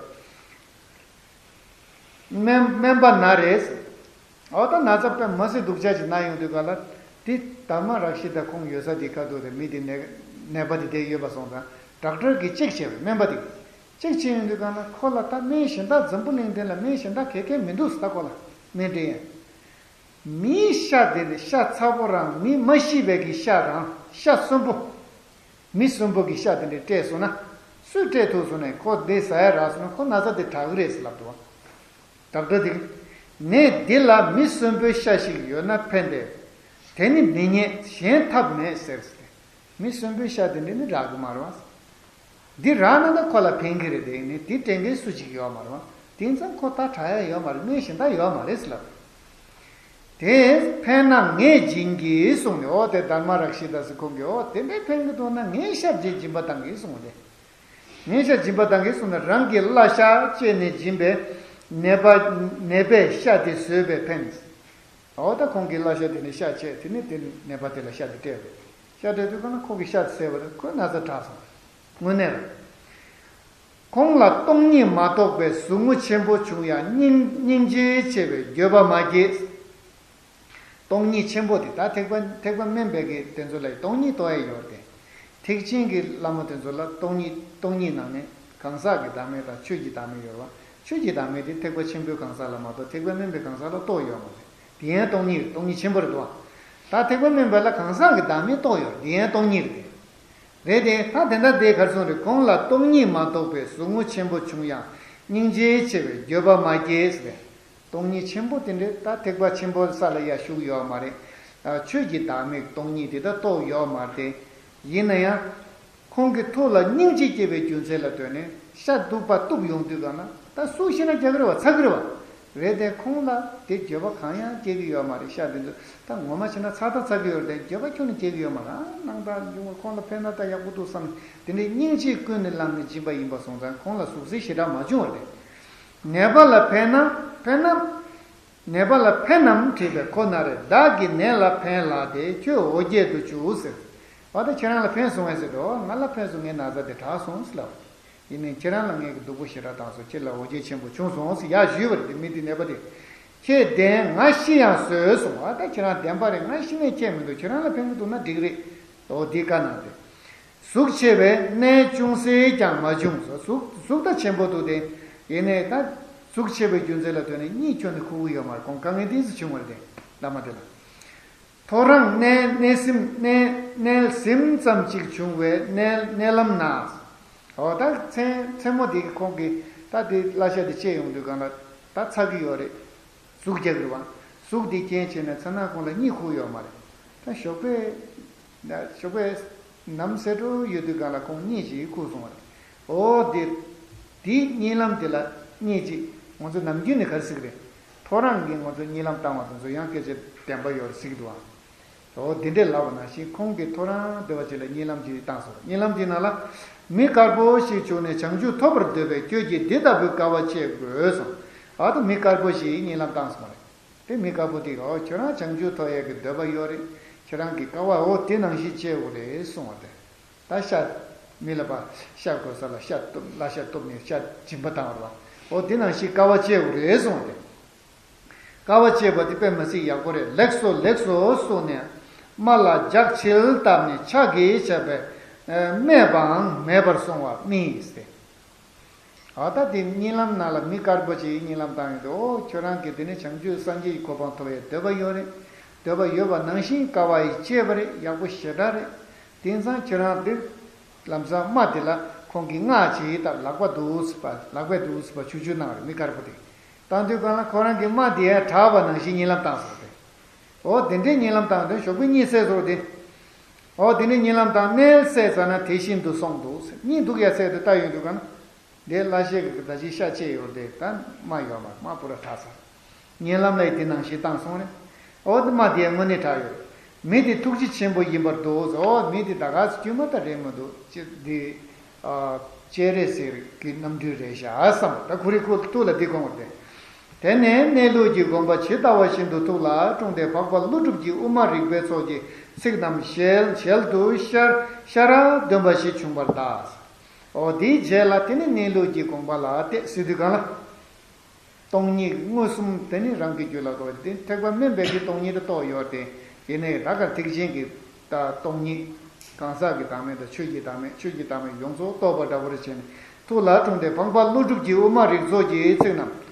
རེད། སྨན་སྨན་པ་ན་རེ། འོ་ད་ན་ཚ་དཔེ་མི་སྲིད་སྡུག་ཅག་ཅིག་ན་ཡོང་དུས་ག་ལ། དེ་དྷརྨ་རཀྵི་ཏ་ཁོང་ཡོད་ས་དེ་ཁ་ཐུག་རེད། མི་དེ་ནད་ནད་པ་དེ་དེ་ཡོད་པ་སོང་ཙང་ཌོག་ཊར་གིས་ཅེག་བྱས་པ། སྨན་པ་དེ་ཅེག་བྱས་ཡོང་དུས་ག་ལ་ཁོ་ལ་ད་སྨན་གཞན་དག་འཛམ་བུ་གླིང་འདི་ལ་སྨན་གཞན་དག་ག་གེ་མི་འདུག་ཟེར། ད་ཁོ་ལ་སྨན་སྤྲད་ཡ། མིའི་ཤ་དེ་ནི་ཤ་ཚ་པོ་རང་མི་མ་ཤི་བའི་གི་ཤ་རང་ཤ་གསོན་པོ། མི་གསོན་པོ་གི་ཤ་དེ་འདྲ་སྤྲད་སོང་ན། སུས་སྤྲད་ཐུབ་སོང་ནས་ཁོ་འདི་ཟ་ཡ་རག་སོང་ན་ཁོ་ན་ཚ་དེ་དྲག་གི་རེད་ཟེར་ལབ་འདུག་བ། ཌོག་ཊར་དེ་གིས། ནད་འདི་ལ་མི་གསོན་པོའི་ཤ་ཞིག་ཡོད་ན་ཕན་ཏེ། དེ་ནི་མི་རྙེད་གཞན་ཐབས་མེད་ཟེར་ཟེར། མི་གསོན་པོའི་ཤ་དེ་འདྲ་ནི་རག་གི་མ་རེད་བ། འདི་རག་ན་ད་ཁོ་ལ་ཕན་གི་རེད་དེ། ནི་དེ་སྤྲད་མཁན་སུ་གཅིག་ཡོད་མ་རེད་བ། དེང་སང་ཁོ་ད་དྲག་ཡ་ཡོད་མ་རེད། སྨན་གཞན་དག་ཡོད་མ་རེད་ཟེར་ལབ། དེས་ཕན་ན་ངས་སྦྱིན་གྱིས་གསུངས་ནས། འོ་དེ་དྷརྨ་རཀྵི་ཏ་ཟེར་ཁོང་གིས་འོ་དེ་འདྲའི་ཕན་གི་འདུག་ན་ངས་ཤ་སྦྱིན་སྦྱིན་པ་བཏང་གིས་གསུངས་ཏེ། ངས་ཤ་སྦྱིན་པ་བཏང་གིས་གསུངས་ནས་རང་གི་བླ་ཤ་བཅད་ནས་སྦྱིན་པས་ནད་པ་ནད་པས་ཤ་དེ་ཟོས་པས་ཕན། འོ་ད་ཁོང་གི་བླ་ཤ་དེ་ནས་ཤ་བཅད་དེ་ནས་དེ་ནད་པ་དེ་ལ་ཤ་དེ་སྤྲད་པས། ཤ་སྤྲད་དུས་ག་ན་ཁོ་གི་ཤ་དེ་བཟས་པ་རེད། ཁོའི་ན་ཚ་དྲག་སོང་། དངོས་གནས་ལ། ཁོང་ལ་སྟོང་ཉིད་མ་གཏོགས་པའི་ཟུག་རྔུ་ཆེན་པོ་བྱུང་ཡང་སྙིང་སྙིང་རྗེ་ཆེ་བའི་འགྱོད་པ་མ་སྐྱེས། སྟོང་ཉིད་ཆེན་པོ་དེ་ད་ཐེག་པ་ཐེག་པ་དམན་པའི་གི་དེ་ཚོ་ལ་སྟོང་ཉིད་གཏོང་ཡས་ཡོད་རེད་དེ། ཐེག་ཆེན་གྱི་བླ་མ་དེ་ཚོ་ལ་སྟོང་ཉིད་སྟོང་ཉིད་ནང་ནས་གང་ཟག་གི་བདག་མེད་དང་ཆོས་ཀྱི་བདག་མེད་ཡོད་རེད་བ། ཆོས་ཀྱི་བདག་མེད་དེ་ཐེག་པ་ཆེན་པོའི་གང་ཟག་ལ་མ་གཏོགས་ཐེག་པ་དམན་པའི་གང་ཟག་ལ་གཏོགས་ཡོད་མ་རེད། དེ་ཡང་སྟོང་ཉིད་རེད། སྟོང་ཉིད་ཆེན་པོ་རེད་དོ། ད་ཐེག་པ་དམན་པ་ལ་གང་ཟག་གི་བདག་མེད་གཏོགས་ཡོད་རེད། དེ་ཡང་སྟོང་ཉིད་རེད། རེད་དེ་ད་དེ་འདྲ་དེ་གར་སོང་རེད། ཁོང་ལ་སྟོང་ཉིད་མ་གཏོགས་པའི་ཟུག་རྔུ་ཆེན་པོ་བྱུང་ཡང་སྙིང་རྗེ་ཆེ་བའི་འགྱོད་པ་མ་སྐྱེས་ཟེར། སྟོང་ཉིད་ཆེན་པོ་དེ་འདྲས་ད་ཐེག་པ་ཆེན་པོའི་ས་ལ་ཡ་ཞུགས་ཡོད་མ་རེད། ཨ་ཆོས་ཀྱི་བདག་མེད་སྟོང་ཉིད་དེ་ད་རྟོགས་ཡོད་མ་རེད་དེ། ཡིན་ན་ཡང་། ཁོང་གི་ཐུགས་ལ་སྙིང་རྗེ་སྐྱེ་བའི་རྒྱུ་མཚན་ལ་ལྟོས་ནས་ཤ་སྡུག་པ་གཏུབ་ཡོང་དུས་ག་ན་ད་སུ་ཤི་ན་རྒྱག་གི་རེད་བ། ཚ་གི་རེད་བ། རེད་དེ་ཁོང་ལ་དེ་འགྱོད་པ་གང་ཡང་སྐྱེ་གི་ཡོད་མ་རེད། ཤ་དེ་ཚོ་ད་ངོ་མ་བྱས་ན་ཚ་ད་ཚ་གི་ཡོད་རེད་དེ་འགྱོད་པ་ཁྱོན་ནས་སྐྱེ་གི་ཡོད་མ་རེད། ཨ་སྣང་དག་འབྱུང་བ་ཁོང་ལ་ཕན་ན་ད་ཡག་པོ་འདུག་བསམ་དེ་འདྲའི་སྙིང་རྗེ་ཀུན་ནས་བསླངས་ནས་སྦྱིན་པ་ཡིན་པ་སོང་ཙང་ཁོང་ལ་ཟུག་གཟེར་ཞེ་དྲག་མ་བྱུང་བ་རེད། ནད་པ་ལ་ཕན་ན་ཕན་ན། ནད་པ་ལ་ཕན་ནམ་དྲིས་པས་ཁོ་ན་རེ། བདག་གི་ནད་ལ་ཕན་ལགས་ཏེ་ཁྱོད་འོ་བརྒྱལ་དུ་བཅུག་ཟེར། འོ་ད་ཁྱེད་རང་ལ་ཕན་སོང་ངས་ཟེར་དོ། ང་ལ་ཕན་སོང་། ངའི་ན་ཚ་དེ་དྲག་སོང་ཟེར་ལབ། ཡིན་ནའི་ཁྱེད་རང་ལ་ངས་ཀྱི་སྡུག་པོ་ཞེ་དྲག་བཏང་སོང་། ཁྱེད་ལ་འོ་བརྒྱལ་ཆེན་པོ་བྱུང་སོང་ཟེར་ཡར་ཞུས་པ་རེད། དེ་མི་དེ་ནད་པ་དེ། ཁྱེད་བདེན། ང་ཤི་ཡང་བཟོད་གསུངས། འོ་ད་ཁྱེད་རང་བདེན་པ་རེད། ང་ཤི་ནས་ཁྱད་མི་འདུག་ཁྱེད་རང་ལ་ཕན་གྱི་འདུག་ན་འགྲིག་རེད། འོ་འདི་བཀའ་གནང་སྟེ། ཟུག་ཆེ་བས་ནད་ཅུང་ཟད་ཀྱང་མ་བྱུང་ཟེར། ཟུག་ཟུག་ད་ཆེན་པོ་འདུག་སྟེ། ཡིན་ནའི་ད་ཟུག་ཆེ་བའི་རྒྱུ་མཚན་ལ་ལྟོས་ནས་གཉིད་ཁྱོན་ནས་ཁུག་གི་ཡོད་མ་རེད། ཁོང་དཀའ་ངལ་ཏོག་ཙམ་བྱུང་བ་རེད་དེ། བླ་མ་དེ་ལ། ཐོ་རངས་མནལ་མནལ་ཟིམ་མནལ་མནལ་ཟིམ་ཙམ་ཅིག་བྱུང་བས་མནལ་མནལ་ལམ་ན། འོ་ད་མཚན་མཚན་མོ་དེ་གི་ཁོང་གིས་ད་དེ་བླ་ཤ་དེ་བཅད་ཡོང་དུས་གང་ལ་ད་ཚ་གི་ཡོད་རེད། ཟུག་རྒྱག་གི་རེད་བ། ཟུག་དེ་རྐྱེན་བྱས་ནས་ཚ་ན་ཁོང་ལ་གཉིད་ཁུག་ཡོད་མ་རེད། ད་ཞོགས་པའི་ཞོགས་པའི་ནམ་སེར་འགྲོ་ཡོད་དུས་གང་ལ་ཁོང་གཉིད་ཅིག་ཁུག་སོང་བ་རེད། འོ་དེ་དེའི་གཉིད་ལམ་དེ་ལ་གཉིད་ཅིག་ང་ཚོ་ནམ་རྒྱུན་ནས་ག་རེ་ཟེར་གི་རེད། ཐོ་རངས་ཀྱི་ང་ཚོ་གཉིད་ལམ་བཏང་བ་དེ་ཚོ་ཡང་སྐད་ཆ་བདེན་པ་ཡོད་རེད་ཟེར་གི་འདུག་བ། འོ་དེ་འདྲས་ལབ་པ་ནང་བཞིན་ཁོང་གིས་ཐོ་རངས་བདེ་བ་ཅིག་ལ་གཉིད་ལམ་ཅིག་བཏང་སོང་། གཉིད་ལམ་དེའི་ནང་ལ། མི་དཀར་པོ་ཞིག་བྱུང་ནས་བྱང་ཆུབ་ཐོབ་པར་འདོད་པས་ཁྱོད་ཀྱིས་འདི་ལྟ་བུའི་དཀའ་བ་སྤྱད་དགོས་གསུངས། ཨ་ད་མི་དཀར་པོ་ཞིག་གཉིད་ལམ་བཏང་སོང་བ་རེད། དེ་མི་དཀར་པོ་དེས་འོ་ཁྱོད་རང་བྱང་ཆུབ་ཐོབ་ཡས་ཀྱི་འདོད་པ་ཡོད་རེད། ཁྱོད་རང་གིས་དཀའ་བ་འོ་དེ་ནང་བཞིན་སྤྱད་དགོས་རེད་གསུངས་བ་རེད། ད་ཤ། མི་ལ་བ་ཤ་དགོས་ས་ལ་ཤ་གཏུབ་བླ་ཤ་གཏུབ་ནས་ཤ་སྦྱིན་པ་བཏང་བ་རེད་བ། འོ་དེ་ནང་བཞིན་དཀའ་བ་སྤྱད་དགོས་རེད་གསུངས་བ་རེད། དཀའ་བ་སྤྱད་པ་དེ་དཔེ་མི་སྲིད་ཡག་པོ་རེད། ལེགས་སོ་ལེགས་སོ་གསུངས་ནས་རྨ་ལ་ལྗགས་ཕྱིར་བཏབ་ནས་ཕྱག་གིས་བྱས་པས་སྨྲས་པའང་མེད་པར་སོང་བ་རྨིས་ཏེ། ཨ་ད་དེ་གཉིད་ལམ་ནང་ལ་མི་དཀར་པོ་ཅིག་གཉིད་ལམ་བཏང་ཡོད་དུས་འོ་ཁྱོད་རང་གིས་དེ་ནས་བྱང་ཆུབ་སངས་རྒྱས་ཀྱི་གོ་འཕང་ཐོབ་པའི་འདོད་པ་ཡོད་རེད། འདོད་པ་ཡོད་པ་ནང་བཞིན་དཀའ་བ་ཡི་སྤྱད་པ་རེད། ཡག་པོ་ཞེ་དྲག་རེད། དེང་སང་ཁྱོད་རང་འདིར། ལམ་སང་རྨ་དེ་ལ་ཁོང་གིས་སྔགས་ཅིག་བཏབ་ལག་པ་འདུག་སེ་བ་ལག་པས་འདུག་སེ་བ་ཆུ་ཆུ་གནང་རེད་མི་དཀར་པོ་དེ། བཏང་དུས་གང་ལ་ཁོ་རང་གི་རྨ་དེ་ཡང་དྲག་པ་ནང་བཞིན་གཉིད་ལམ་བཏང་སོང་སྟེ། འོ་དེ་འདྲའི་གཉིད་ལམ་བཏང་དུས་ཞོགས་པའི་གཉིད་སད་སོང་སྟེ། འོ་དེ་འདྲའི་གཉིད་ལམ་བཏང་མནལ་སད་ཙ་ན་དེ་བཞིན་དུ་སོང་འདུག་ཟེར་གཉིད་འདུག་ཡ་སད་དེ་ལྟ་ཡོང་དུས་གང་ལ། འདི་བླ་ཤེས་ཀྱི་ད་ཅི་ཤ་བཅད་ཡོད་དེ་ད་མ་ཡོད་མ་མ་པུ་ར་དྲག་ས། ཉེ་ལམ་ལ་དེ་ནང་བཞིན་བཏང་སོང་རེད། འོ་དེ་མ་དེ་དངོས་གནས་དྲག་ཡོད། མི་དེ་ཐུགས་རྗེ་ཆེན་པོ་ཡིན་པར་འདུག་འོ་མི་དེ་ད་ག་ཚོད་དཀྱུས་མ་ད་རེད་མི་འདུག་ཅི་འདི། ཨ། སྤྱན་རས་གཟིགས་ཀྱི་རྣམ་སྤྲུལ་རེད་ཤག་བསམ་ད་ཁོ་རེ་ཁོ་ཐུགས་ལ་འདི་དགོངས་པ་རེད། དེ་ནས་གནས་ལུགས་ཀྱི་དགོངས་པ་ཇི་ལྟ་བ་བཞིན་དུ་ཐུགས་ལ་འཁྲུངས་ཏེ་འཕགས་པ་ཀླུ་སྒྲུབ་ཀྱི་དབུ་མ་རིག་པའི་ཚོགས་ཀྱི་ཚིག་རྣམས་ཞལ་ཞལ་དུ་ཤར་ཤར་འདོན་པ་ཞིག་བྱུང་བར་གདའ། འོ་དེའི་རྗེས་ལ་དེ་ནས་གནས་ལུགས་ཀྱི་དགོངས་པ་ལ་བལྟས་ཟེར་དུས་གང་ལ། སྟོང་ཉིད་མངོན་སུམ་དེ་ནི་རང་གི་རྒྱུད་ལ་གོ་བ་དེ་ཐེག་པ་དམན་པའི་གི་སྟོང་ཉིད་དུ་རྟོགས་ཡོད་དེ། ཡིན་ནའི་ད་ག་ཐེག་ཆེན་གྱི་ད་སྟོང་ཉིད་གང་ཟག་གི་བདག་མེད་དང་ཆོས་ཀྱི་བདག་མེད་ཆོས་ཀྱི་བདག་མེད་ཡོངས་རྫོགས་རྟོགས་པ་འདྲ་བོ་རེ་བྱས་ནས་ཐུགས་ལ་འཁྲུངས་ཏེ་འཕགས་པ་ཀླུ་སྒྲུབ་ཀྱི་དབུ་མ་རིགས་ཚོགས་ཀྱི་ཚིག་རྣམས།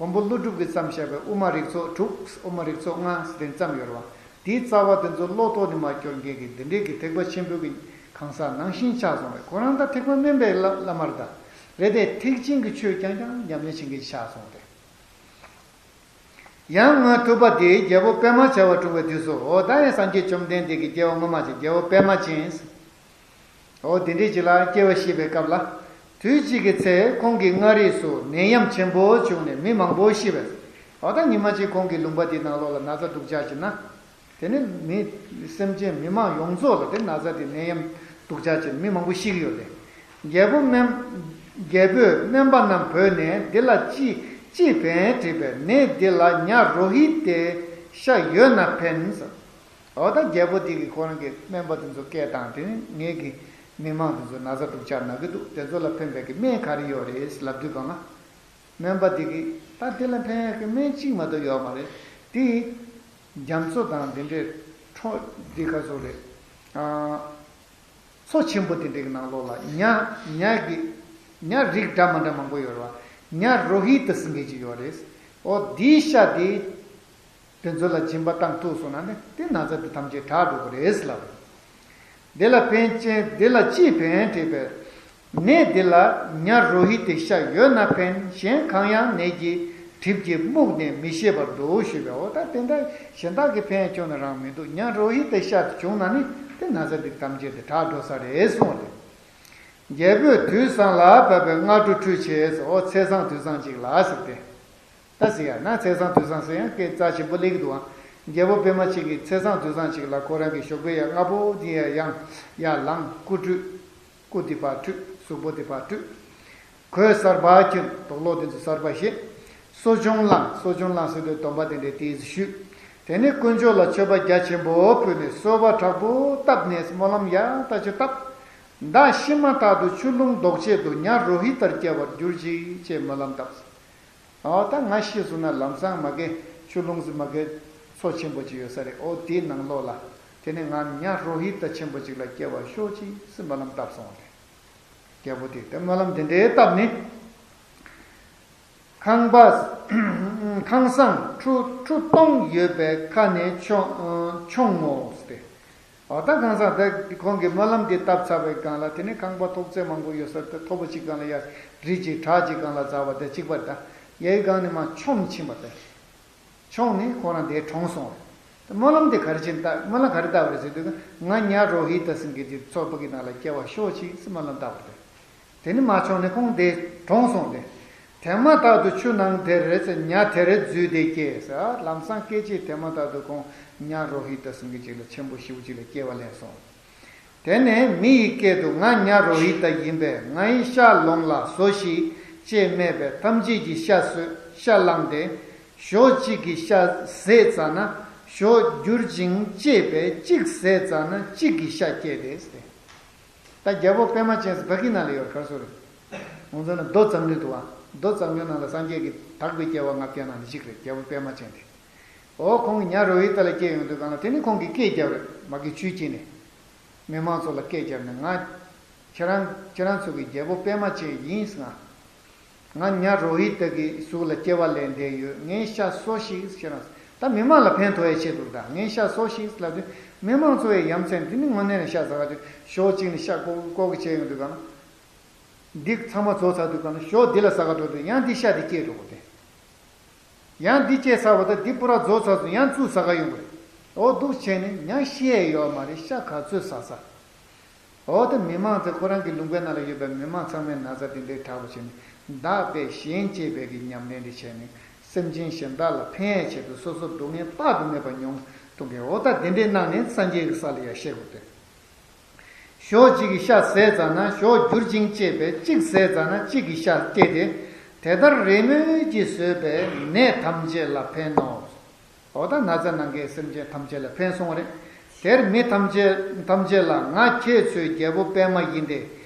མགོན་པོ་ཀླུ་སྒྲུབ་ཀྱིས་བརྩམས་བཞག་པའི་དབུ་མ་རིགས་ཚོགས་དྲུག་དབུ་མ་རིགས་ཚོགས་ལྔ་ཟེར་དེ་བརྩམས་ཡོད་རེད་བ། དེའི་རྩ་བ་དེ་ཚོ་བློ་ཐོག་ནས་མ་སྐྱོར་མཁན་གྱི་འདི་འདྲའི་གི་ཐེག་པ་ཆེན་པོའི་གི་གང་ཟག་ནང་བཞིན་ཆགས་སོང་བས་ཁོ་རང་ད་ཐེག་པ་དམན་པའི་བླ་བླ་མ་རེད་ད། རེད་དེ་ཐེག་ཆེན་གྱི་ཆོས་རྐྱང་རྐྱང་ཉམས་ལེན་བྱེད་མཁན་ཆགས་སོང་སྟེ། ཡང་སྔོན་ཐུབ་པ་དེའི་རྒྱལ་པོ་པད་མ་བྱ་བ་འཁྲུངས་པའི་དུས་སུ་འོ་ད་ཡང་སངས་རྒྱས་བཅོམ་ལྡན་འདས་ཀྱི་སྐྱེ་བ་སྔོན་མ་ཅིག་རྒྱལ་པོ་པད་མ་ཅན། འོ་དེ་འདྲའི་ཅིག་ལ་སྐྱེ་བ་བཞེས་པའི་སྐབས་ལ། དུས་གཅིག་གི་ཚེ་ཁོང་གི་མངའ་རིས་སུ་ནད་ཡམས་ཆེན་པོ་བྱུང་ནས་མི་མང་པོ་ཤི་བས། འོ་ད་ཉི་མ་གཅིག་ཁོང་གི་ལུང་པ་དེའི་ནང་ལོགས་ལ་ན་ཚ་སྡུག་ཅག་ཅིག་ན། དེ་ནི་མི་སེམས་ཅན་མི་མང་ཡོངས་རྫོགས་ལ་དེ་ན་ཚ་དེ་ནད་ཡམས་སྡུག་ཅག་ཅིག་མི་མང་པོ་ཤི་གི་ཡོད་རེད། རྒྱལ་པོ་དམན། རྒྱལ་པོས་སྨན་པ་རྣམས་བོས་ནས་འདི་ལ་ཅི་ཅི་ཕན་དྲིས་པས་ནད་འདི་ལ་ཉ་རོ་ཧི་ཏའི་ཤ་ཡོད་ན་ཕན་ཟེར། འོ་ད་རྒྱལ་པོ་འདི་གིས་ཁོ་རང་གི་སྨན་པ་དེ་ཚོ་སྐད་བཏང་དེ་ནི་ངེད་ཀྱི་མི་མང་དེ་ཚོ་ན་ཚ་སྡུག་ཅག་ན་གི་འདུག་དེ་ཚོ་ལ་ཕན་པའི་གི་སྨན་ག་རེ་ཡོད་རེད་ལབ་དུས་གང་ལ། སྨན་པ་འདི་གིས་ད་དེ་ལ་ཕན་ཡག་གི་སྨན་གཅིག་མ་གཏོགས་ཡོད་མ་རེད། དེ་རྒྱ་མཚོ་དང་དེ་འདྲའི་ཁྲོ་འདི་ག་ཚོད་རེད། ཨ། མཚོ་ཆེན་པོ་དེ་འདྲའི་གི་ནང་ལོགས་ལ་ཉ་ཉ་གི་ཉ་རིགས་འདྲ་མ་འདྲ་མང་པོ་ཡོད་རེད་བ། ཉ་རོ་ཧི་ཏ་ཟེར་མཁན་ཅིག་ཡོད་རེད། འོ་དེའི་ཤ་དེ། དེ་ཚོ་ལ་སྦྱིན་པ་བཏང་ཐུབ་སོང་ན་ནི་དེ་ན་ཚ་དེ་ཐམས་ཅད་དྲག་འགྲོ་གི་རེད་ལབ། དེ་ལ་ཕན་ཆེན་དེ་ལ་ཅི་ཕན་དྲིས་པས། ནད་འདི་ལ་ཉ་རོ་ཧི་ཏའི་ཤ་ཡོད་ན་ཕན་གཞན་གང་ཡང་ནད་ཀྱི་གྲིབ་ཀྱིས་རྨུགས་ནས་མི་ཤེས་པར་འདུག་ཞུས་པས་འོ་ད་དེ་འདྲ་གཞན་དག་གི་ཕན་ཁྱོན་ནས་རང་མི་འདུག་ཉ་རོ་ཧི་ཏའི་ཤ་དེ་བྱུང་ན་ནི་དེ་ན་ཚ་འདི་ཐམས་ཅད་དེ་དྲག་འགྲོ་ས་རེད་གསུངས་ཏེ། རྒྱལ་པོས་དུས་བཟང་ལ་བབས་པའི་སྔ་དྲོ་ཁྲུས་བྱས་སོ་ཚེས་བཟང་དུས་བཟང་ཅིག་ལ་ཟེར་ཏེ། ད་ཟེར་ཡ་ན་ཚེས་བཟང་དུས་བཟང་ཟེར་ཡང་སྐད་རྩ་ཆེན་པོ་སླེབས་ཀྱི་འདུག་ཨ། རྒྱལ་པོ་པད་མ་ཅིག་གིས་ཚེས་བཟང་དུས་བཟང་ཅིག་ལ་ཁོ་རང་གི་ཞོགས་པའི་ཡ་སྔ་པོ་དེ་ཡ་ཡང་ཡར་ལངས་སྐུ་ཁྲུས། སྐུ་དེ་ཕར་ཁྲུས་གཟུགས་པོ་དེ་ཕར་ཁྲུས། གོས་གསར་པ་གྱོན་དོག་ལོག་དེ་ཚོ་གསར་པ་བཞེས། གསོ་སྦྱོང་བླངས་གསོ་སྦྱོང་བླངས་ཟེར་དུས་སྡོམ་པ་དེ་འདྲའི་དེ་ཞུས། དེ་ནས་དཀོན་མཆོག་ལ་མཆོད་པ་རྒྱ་ཆེན་པོ་ཕུལ་ནས་གསོལ་བ་དྲག་པོ་བཏབ་ནས་སྨོན་ལམ་ཡག་ད་ཅིག་བཏབ། མདའ་ཤི་མ་ཐག་ཏུ་ཆུ་ཀླུང་ལྡོག་ཆེད་དུ་ཉ་རོ་ཧི་ཏར་སྐྱེ་བར་གྱུར་ཅིག་ཅེས་སྨོན་ལམ་བཏབ། ཨོ་ད་ང་ཤི་སོང་ན་ལམ་སང་མ་གི་ཆུ་ཀླུང་ཟེར་མ་གི་མཚོ་ཆེན་པོ་ཅིག་ཡོད་ས་རེད། ཨོ་དེའི་ནང་ལོགས་ལ་དེ་ནས་ང་ཉ་རོ་ཧི་ཏ་ཆེན་པོ་ཅིག་ལ་སྐྱེ་བར་ཤོག་ཅིག་ཟེར་སྨོན་ལམ་བཏབ་སོང་རེད། རྒྱལ་པོ་དེས་དེ་སྨོན་ལམ་དེ་འདྲའི་བཏབ་ནས། ཁང་པ། ཁང་བཟང་ཁྲུ་ཁྲུ་སྟོང་ཡོད་པའི་ཁ་ནས་མཆོང་མཆོང་ངོ་ཟེར་ཏེ། འོ་ད་ཁང་བཟང་དེ་ཁོང་གིས་སྨོན་ལམ་འདི་བཏབ་ཚར་བའི་སྒང་ལ་དེ་ནས་ཁང་པ་ཐོག་བརྩེགས་མང་པོ་ཡོད་ས་དེ་མཐོ་པོ་གཅིག་སྒང་ལ་ཡ་རི་གཅིག་བྲག་གཅིག་སྒང་ལ་འཛེགས་པ་དེ་གཅིག་པ་རེད་ད། ཡའི་སྒང་ནས་མར་མཆོང་ཕྱིན་པ་དེ། མཆོང་ནས་ཁོ་རང་དེར་གྲོངས་སོང་རེད། སྨོན་ལམ་དེ་ག་རེ་བྱས་ནས་བཏབ་སྨོན་ལམ་ག་རེ་བཏབ་པ་རེད་ཟེར་དུས་ང་ཉ་རོ་ཧི་ཏ་ཟེར་མཁན་དེ་མཚོ་པ་གི་ནང་ལ་སྐྱེ་བར་ཤོག་ཅིག་ཟེར་སྨོན་ལམ་བཏབ་པ་རེད། དེ་ནི་མ་བྱུང་ནས་ཁོང་དེ་གྲོངས་སོང་སྟེ། དེ་མ་ཐག་ཏུ་ཆུ་ནང་དེར་ཉ་དེར་འཛུལ་ཏེ་སྐྱེས་ཟེར། ལམ་སང་སྐད་ཅིག་དེ་མ་ཐག་ཏུ་ཁོང་ཉ་རོ་ཧི་ཏ་ཟེར་མཁན་ཅིག་ལ་ཆེན་པོ་ཞེ་པོ་ཅིག་ལ་སྐྱེ་བ་ལེན་སོང་། དེ་ནས་མི་ཡི་སྐད་དུ་ང་ཉ་རོ་ཧི་ཏ་ཡིན་པས་ངའི་ཤ་ལོངས་ལ་ཟོ་ཞིག་ཅེས་སྨྲས་པས་ཐམས་ཅད་ཀྱིས་ཤ་ཟོས་ཤ་བླངས་ཏེ། ཞོ་གཅིག་གི་ཤ་ཟས་ཙ་ན་ཞོ་འགྱུར་ཅིང་བཅད་པས་གཅིག་ཟས་ཙ་ན་གཅིག་གི་ཤ་སྐྱེས་ཏེ་ཟེར། ད་རྒྱལ་པོ་པད་མ་ཅན་ཟེར་བ་གི་ནང་ལ་ཡོད་གར་སོ་རེད། ང་ཚོ་ནི་རྡོ་གཙང་ལུས་འདུག་བ། རྡོ་གཙང་ལུས་ནང་ལ་སངས་རྒྱས་ཀྱི་དག་པའི་སྐྱེ་བ་ལྔ་བརྒྱ་ནང་ནས་གཅིག་རེད་རྒྱལ་པོ་པད་མ་ཅན་དེ། འོ་ཁོང་གི་ཉ་རོ་ཧི་ཏ་ལ་སྐྱེས་ཡོང་དུས་གང་ལ་དེ་ནི་ཁོང་གིས་སྐད་བརྒྱབ་རེད་མ་གི་ཆུའི་དཀྱིལ་ནས། མི་མང་ཚོ་ལ་སྐད་བརྒྱབ་ནས་ང་། ཁྱེད་རང་ཁྱེད་རང་ཚོ་གི་རྒྱལ་པོ་པད་མ་ཅན་ཡིན་ང་། ང་ཉ་རོ་ཧི་ཏ་གི་གཟུགས་ལ་སྐྱེ་བ་ལེན་བསྡད་ཡོད་ངའི་ཤ་གསོ་ཞིག་ཁྱེད་རང་ད་མི་མང་ལ་ཕན་ཐོགས་ཡའི་ཆེད་དུ་ད་ངའི་ཤ་གསོ་ཞིག་ལབ་དུས་མི་མང་ཚོ་ཡི་ཡ་མཚན་འདི་ནི་དངོས་གནས་ནས་ཤ་ཟ་ག་དུས་ཞོ་གཅིག་ནས་ཤ་ཀོ་ཀོ་གི་བྱས་ཡོང་དུས་གང་ན། འདི་ཚང་མ་རྫོགས་ཚར་དུས་གང་ན་ཞོ་འདི་ལ་ཟ་ག་འགྲོ་དུས་ཡང་འདི་ཤ་འདི་སྐྱེས་འགྲོ་གོ་དེ། ཡང་འདི་སྐྱེས་ཚར་བ་དང་འདི་པུ་ར་རྫོགས་ཚར་སོང་ཡང་ཚུར་ཟ་ག་ཡོང་གི་རེད། འོ་འདུག་བྱས་ནས་ཉ་ཤི་ཡས་ཡོད་མ་རེད་ཤ་ག་ཚོད་ཟ་ས། འོ་དེ་མི་མང་དེ་ཁོ་རང་གི་ལུང་པའི་ནང་ལ་ཡོད་པའི་མི་མང་ཚང་མས་ན་ཚ་དེ་འདྲའི་དྲག་པོ་བྱས་ནས་བདག་པས་གཞན་གཅེས་པའི་གི་ཉམས་ལེན་དེ་བྱས་ནས་སེམས་ཅན་གཞན་དག་ལ་ཕན་ཡས་ཆེད་དུ་སོ་སོ་སྡུག་བསྔལ་དཔག་ཏུ་མེད་པ་མྱོང་གཏོང་མཁན། འོ་ད་དེ་འདྲའི་གནང་ནས་སངས་རྒྱས་ཀྱི་ས་ལ་ཡར་གཤེགས་དགོས་ཏེ། ཞོ་གཅིག་གི་ཤ་ཟས་ཙ་ན་ཞོ་འགྱུར་ཅིང་སྐྱེས་པས། གཅིག་ཟས་ཙ་ན་གཅིག་གི་ཤ་སྐྱེས་ཏེ། དེ་ལྟར་རེས་མོས་ཀྱིས་ཟོས་པས་ནད་ཐམས་ཅད་ལ་ཕན་ནོ། འོ་ད་ན་ཚ་ནང་གི་སེམས་ཅན་ཐམས་ཅད་ལ་ཕན་སོང་བ་རེད། དེར་མི་ཐམས་ཅད་ཐམས་ཅད་ལ་ང་ཁྱེད་ཚོའི་རྒྱལ་པོ་པདྨ་ཡིན་ཏེ།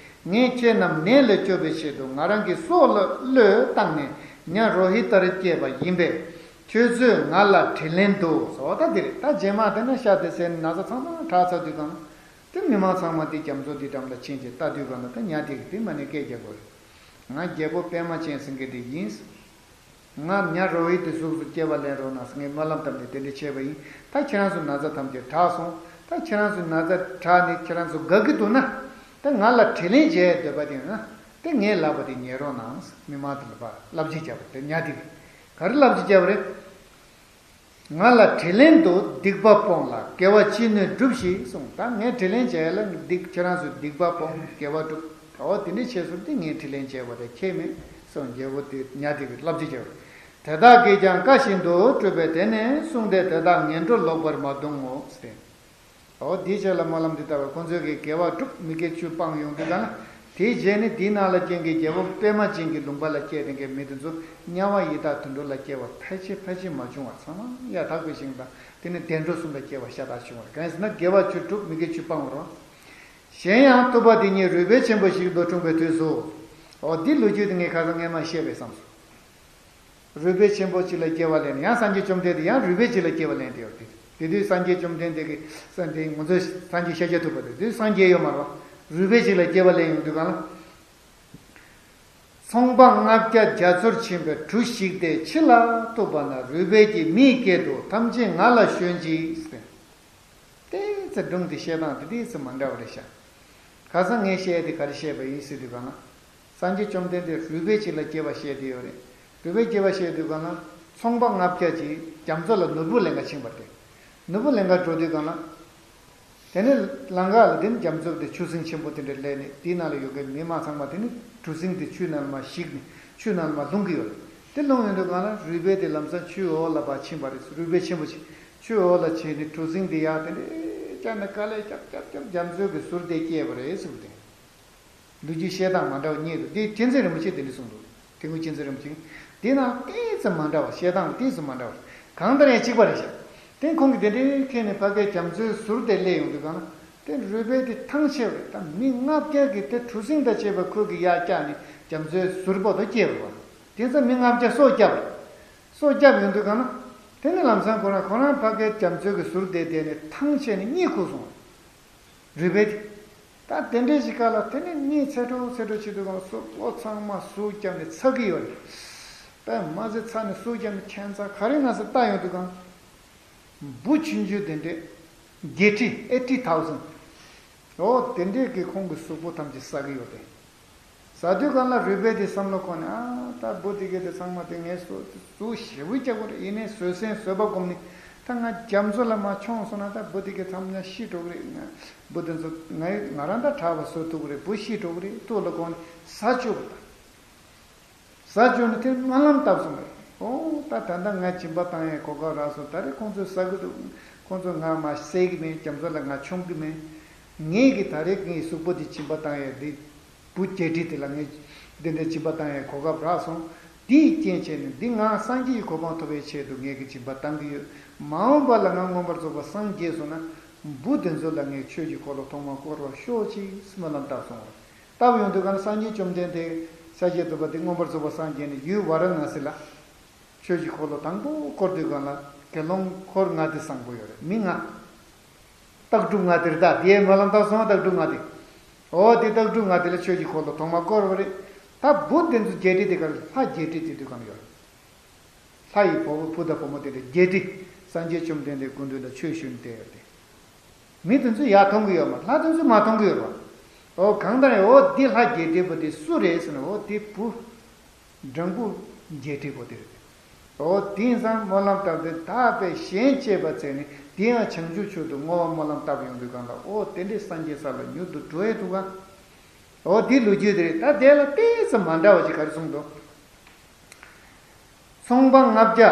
ངས་ཁྱེད་རྣམས་ནད་ལས་སྐྱོབ་པའི་ཆེད་དུ་ང་རང་གི་སྲོག་ལ་བློས་བཏང་ནས་ཉ་རོ་ཧི་ཏར་སྐྱེས་པ་ཡིན་པས། ཁྱོད་ཚོས་ང་ལ་དྲིན་ལན་དུ། འོ་ད་འདི་རེད། ད་རྗེས་མ་དེ་ན་ཤ་དེ་ཟས་ནས་ན་ཚ་ཚང་མ་དྲག་ཚར་དུས་གང་། དེ་མི་མང་ཚང་མ་དེ་རྒྱ་མཚོ་འདི་འགྲམ་ལ་ཕྱིན་བྱས་ལྟ་དུས་གང་ལ་ད་ཉ་དེ་གི་དེ་མ་ནས་སྐད་རྒྱག་དགོས་རེད། ང་རྒྱལ་པོ་པད་མ་ཅན་ཟེར་མཁན་དེ་ཡིན། ང་ཉ་རོ་ཧི་ཏི་གཟུགས་སུ་སྐྱེ་བ་ལེན་རོགས་གནང་ཟེར་ངས་སྨོན་ལམ་བཏབ་ནས་དེ་འདྲ་བྱས་པ་ཡིན། ད་ཁྱེད་རང་ཚོ་ན་ཚ་ཐམས་ཅད་དྲག་སོང་། ད་ཁྱེད་རང་ཚོ་ན་ཚ་དྲག་ནས་ཁྱེད་རང་ཚོ་དགའ་གི་འདུག་ན། ད་ང་ལ་དྲིན་ལན་འཇལ་འདོད་པ་དེ་ཡོད་ན། དེ་ངའི་ལག་པ་དེ་ཉན་རོགས་གནང་ཟེར་མི་མང་དེ་ལ་ཕར་བསླབ་བྱ་བརྒྱབ་པ་རེད། དེ་ཉ་དེ་གིས་ག་རེ་བསླབ་བྱ་བརྒྱབ་པ་རེད། ང་ལ་དྲིན་ལན་དུ་སྡིག་པ་སྤོངས་ལ་དགེ་བ་ཅི་ནུས་སྒྲུབས་ཤིག་གསུངས། ད་ངས་དྲིན་ལན་འཇལ་ཡ་ལ་སྡིག་ཁྱེད་རང་ཚོས་སྡིག་པ་སྤོངས་དགེ་བ་སྒྲུབ། འོ་དེ་འདྲ་བྱས་སོང་དེ་ངས་དྲིན་ལན་འཇལ་བ་དེ་ཁྱད་མེད་གསུངས། རྒྱལ་པོ་དེ་ཉ་དེ་གིས་བསླབ་བྱ་བརྒྱབ། དེ་དག་གིས་ཀྱང་བཀའ་བཞིན་དུ་སྒྲུབ་པས་དེ་ནས་བསྲུངས་ཏེ་དེ་དག་ངན་འགྲོར་ལོག་པར་མ་ལྟུང་ངོ་ཟེར། འོ་དེའི་ཕྱིར་ལ་སྨོན་ལམ་འདི་ལྟ་བུ་ཁོང་ཚོས་ཀྱི་དགེ་བ་སྒྲུབ་མི་དགེ་བཅུ་སྤངས་ཡོང་དུས་གང་ལ། དེའི་རྗེས་ནི་དེའི་ནང་ལ་རྐྱེན་གྱིས་རྒྱལ་པོ་པད་མ་ཅན་གྱི་ལུང་པ་ལ་སྐྱེས་ཏེ་མཁན་མི་དེ་ཚོ་དམྱལ་བ་ཡི་དྭགས་དུད་འགྲོ་ལ་སྐྱེ་བ་ཕལ་ཆེར་ཕལ་ཆེར་མ་བྱུང་བར་ཚང་མ་ཡར་དག་པའི་ཞིང་དང་དེ་ནི་བདེ་འགྲོ་གསུམ་ལ་སྐྱེ་བ་ཤ་སྟག་བྱུང་བ་རེད། གང་ཡིན་ཟེར་ན་དགེ་བ་བཅུ་སྒྲུབ་མི་དགེ་བཅུ་སྤང་བ་རེད། གཞན་ཡང་ཐུབ་པ་དེ་ཉིད་རུས་སྦལ་ཆེན་པོ་ཞིག་ཏུ་འཁྲུངས་པའི་དུས་སུ། འོ་འདི་ལོ་རྒྱུས་དེ་ངས་ཁ་སང་སྔས་མ་བཤད་པས་བསམ་སོང་། རུས་སྦལ་ཆེན་པོ་གཅིག་ལ་སྐྱེ་བ་ལེན་ཡང་སངས་རྒྱས་བཅོམ་ལྡན་འདས་ཡང་རུས་སྦལ་གཅིག་ལ་སྐྱེ་བ་ལེན་ཏེ་ཡོད་དེ། དེ་དུས་སངས་རྒྱས་བཅོམ་ལྡན་འདས་ཀྱིས་སངས་རྒྱས་ང་ཚོའི་སངས་རྒྱས་ཤཱཀྱ་ཐུབ་པ་དེ་དུས་སངས་རྒྱས་ཡོད་མ་རེད། རུས་སྦལ་གཅིག་ལ་སྐྱེ་བ་ལེན་ཡོང་དུས་གང་ལ། ཚོང་པ་ལྔ་བརྒྱ་རྒྱ་མཚོར་ཕྱིན་པའི་གྲུ་ཞིག་སྟེ་ཕྱི་ལ་གཏུགས་པ་ན་རུས་སྦལ་གྱིས་མིའི་སྐད་དུ་ཐམས་ཅད་ང་ལ་ཞོན་ཅིག་ཟེར། ཏོག་ཙམ་སྒྲུང་དེ་བཤད་སྟངས་དེ་ཏོག་ཙམ་མ་འདྲ་བ་རེད་ཤག་ཁ་སང་ངས་བཤད་དེ་ག་རེ་བཤད་པ་ཡིན་ཟེར་དུས་གང་ལ། སངས་རྒྱས་བཅོམ་ལྡན་འདས་རུས་སྦལ་གཅིག་ལ་སྐྱེ་བ་བཤད་དེ་ཡོད་རེད། རུས་སྦལ་སྐྱེ་བ་བཤད་དུས་གང་ལ། ཚོང་པ་ལྔ་བརྒྱ་ཅིག་རྒྱ་མཚོ་ལ་ནོར་བུ་ལེན་ག་ཕྱིན་པ་རེད། ནོར་བུ་ལེན་ག་འགྲོ་དུས་གང་ལ། དེ་ནས་ལམ་ཁ་ལ་དེ་ནས་རྒྱ་མཚོ་དེ་ཆུ་སྲིན་ཆེན་པོ་དེ་འདྲ་སླེབས་ནས་དེའི་ནང་ལ་ཡོད་མཁན་མི་མང་ཚང་མ་དེ་ནས་གྲུ་གཟིངས་དེ་ཆུའི་ནང་ལ་མར་ཞིག་ནས་ཆུའི་ནང་ལ་མར་ལྷུང་གི་ཡོད་རེད། དེ་ལྷུང་ཡོང་དུས་གང་ལ་རུས་སྦལ་དེ་ལམ་སང་ཆུའི་འོག་ལ་ཕར་ཕྱིན་པ་རེད། རུས་སྦལ་ཆེན་པོ་ཅིག་ཆུའི་འོག་ལ་ཕྱིན་ནས་གྲུ་གཟིངས་དེ་ཡར་དེ་འདྲ་བཅག་ནས་དཀའ་ལས་རྒྱབ་རྒྱབ་རྒྱབ་རྒྱ་མཚོའི་གི་ཟུར་དེ་སྐྱེས་པ་རེད་ཟེར་གི་དེ། ལོ་རྒྱུས་བཤད་སྟངས་མ་འདྲ་བ་རྙེད་འདུག་དེ་ཐེག་མཚན་རིན་པོ་ཆེས་དེ་འདྲ་གསུངས་འདུག་དེ་སྔོན་ཐེག་མཚན་རིན་པོ་ཆེ་གིས་དེའི་ནང་ཏོག་ཙམ་མ་འདྲ་བ། བཤད་སྟངས་ཏོག་ཙམ་མ་འདྲ་བ། གང་ལྟར་ཡང་གཅིག་པ་རེད་ཤག་དེ་ཁོང་གིས་དེ་འདྲའི་ཁྱེར་ནས་ཕ་གིའི་རྒྱ་མཚོའི་ཟུར་དེ་སླེབས་ཡོང་དུས་གང་ལ། དེ་རུས་སྦལ་དེ་ཐང་ཆད་པ་རེད། ད་མི་ལྔ་བརྒྱ་གིས་དེ་གྲུ་གཟིངས་དང་བཅས་པ་ཁོ་གིས་ཡར་བཀྱགས་ནས་རྒྱ་མཚོའི་ཟུར་བར་དུ་སྐྱེལ་བ་རེད། དེ་ཚོ་མི་ལྔ་བརྒྱ་སྲོག་བསྐྱབས་རེད། སྲོག་བསྐྱབས་ཡོང་དུས་གང་ལ། དེ་ནས་ལམ་སང་ཁོ་རང་ཁོ་རང་ཕ་གིའི་རྒྱ་མཚོའི་གི་ཟུར་དེ་བསྡད་ནས་ཐང་ཆད་ནས་གཉིད་ཁུག་སོང་། རུས་སྦལ་དེ། ད་དེ་འདྲའི་ཞིག་ག་ལ་དེ་ནས་གཉིད་ཚད་འགྲོ་ཚད་འགྲོ་བྱེད་དུས་གང་ལ་སོ་སོ་ཚང་མ་ཟུག་བརྒྱབ་ནས་ཚ་གི་ཡོད་རེད། དཔེ་མ་ཚད་ཚ་ནས་ཟུག་བརྒྱབ་ནས་ཁྱད་མཚར་ག་རེ་ན་ཟེར་ལྟ་ཡོང་དུས་གང་། འབུ་ཆུང་ཆུང་དེ་འདྲས། བརྒྱད་ཁྲི་eighty thousand། འོ་དེ་འདྲས་ཀྱི་ཁོང་གི་གཟུགས་པོ་ཐམས་ཅད་ཟ་གི་ཡོད་རེད། ཟ་དུས་གང་ལ་རུས་སྦལ་དེ་བསམ་བློ་འཁོར་ནས་ཨ་ད་འབུ་དེ་གས་དེ་ཚང་མ་དེ་ངས་སོ་ཟུག་ཞེ་པོ་རྒྱག་གི་རེད། ཡིན་ནའི་བཟོད་བསྲན་བཟོད་པ་སྒོམ་ནས་ད་ང་རྒྱ་མཚོ་ལ་མར་མཆོངས་སོང་ན་ད་འབུ་དེ་གས་ཚང་མ་ཤི་འགྲོ་གི་རེད། ང་འབུ་དེ་ཚོ་ང་ང་རང་ད་དྲག་པ་བཟོ་ཐུབ་ཀྱི་རེད། འབུ་ཤི་འགྲོ་གི་རེད། ཐུགས་ལ་དགོངས་ནས་ཟ་བཅུག་པ་དང་། ཟ་བཅུག་ནས་དེ་སྨོན་ལམ་བཏབ་སོང་བས། ཨོ་ད་ད་ལྟ་ང་སྦྱིན་པ་བཏང་ཡའི་གོ་སྐབས་རག་སོང་། ད་རེས་ཁོང་ཚོས་ཟ་གི་འདུག་ཁོང་ཚོ་ང་མར་བསད་ཀྱི་མིན། རྒྱ་མཚོ་ལ་ང་མཆོང་གི་མིན། ངས་ཀྱི་ད་རེས་ངའི་གཟུགས་པོ་འདི་སྦྱིན་པ་བཏང་ཡས་འདི། འབུ་བརྒྱད་ཁྲི་དེ་ལ་ངས་འདི་འདྲའི་སྦྱིན་པ་བཏང་ཡའི་གོ་སྐབས་རག་སོང་། འདིའི་རྐྱེན་བྱས་ནས་འདི་ང་སངས་རྒྱས་ཀྱི་གོ་འཕང་ཐོབ་པའི་ཆེད་དུ་ངས་ཀྱི་སྦྱིན་པ་བཏང་གི་ཡོད། མ་འོངས་པ་ལ་ང་མངོན་པར་རྫོགས་པར་སངས་རྒྱས་སོང་ན། འབུ་དེ་ཚོ་ལ་ངས་ཆོས་ཀྱི་འཁོར་ལོ་ཐོག་མར་བསྐོར་བར་ཤོག་ཅིག་སྨོན་ལམ་བཏབ་སོང་བ། བཏབ་ཡོང་དུས་གང་སངས་རྒྱས་བཅོམ་ལྡན་འདས་ཤཱཀྱ་ཐུབ་པ་དེ་མངོན་པར་རྫོགས་པར་སངས་རྒྱས་ནས་ཡུལ་ཝཱ་ར་ཎ་སི་ལ། ཆོས་ཀྱི་འཁོར་ལོ་དང་པོ་བསྐོར་དུས་གང་ལ་དགེ་སློང་འཁོར་ལྔ་སྡེ་བཟང་པོ་ཡོད་རེད། མི་ལྔ། སྟག་ཕྲུག་ལྔ་སྡེ་རེད། ད་དེའི་སྨོན་ལམ་བཏབ་སོང་བ་སྟག་ཕྲུག་ལྔ་སྡེ། འོ་དེ་སྟག་ཕྲུག་ལྔ་སྡེ་ལ་ཆོས་ཀྱི་འཁོར་ལོ་ཐོག་མར་བསྐོར་བ་རེད། ད་འབུ་དེ་ཚོ་བརྒྱད་ཁྲི་དེ་ག་ལ་ལྷ་བརྒྱད་ཁྲི་དེ་དུས་གང་ཡོད་རེད། ལྷ་ཡི་བུ་བུ་དང་བུ་མོ་དེ་འདྲ་བརྒྱད་ཁྲི་སངས་རྒྱས་བཅོམ་ལྡན་འདས་སྐུ་མདུན་ལ་ཆོས་ཞུ་ནས་བསྡད་ཡོད་དེ། མི་དེ་ཚོ་ཡར་མཐོང་གི་ཡོད་མ་རེད། ལྷ་དེ་ཚོ་མ་མཐོང་གི་ཡོད་རེད་བ། འོ་གང་ལྟར་ཡང་འོ་འདི་ལྷ་བརྒྱད་ཁྲི་བུ་དེ་སུ་རེད་ཟེར་ན་འོ་དེ་བུ། སྦྲང་བུ་བརྒྱད་ཁྲི་བུ་དེ་རེད། འོ་དེང་སང་སྨོན་ལམ་བཏབ་སྟེ་ད་དཔེ་གཞན་གཅེས་པ་བྱས་ནས་དེ་ཡང་བྱང་ཆུབ་མཆོག་ཏུ་བསྔོ་བ་སྨོན་ལམ་བཏབ་ཡོང་དུས་གང་ལ་འོ་དེ་འདྲའི་སངས་རྒྱས་ས་ལ་མྱུར་དུ་འགྲོ་ཡས་འདུག་ག་འོ་དེ་ལོ་རྒྱུས་དེ་རེད། ད་དེ་ལ་ཏོག་ཙམ་མ་འདྲ་བ་ཅིག་ག་རེ་གསུངས་འདུག་ཚོང་པ་ལྔ་བརྒྱ།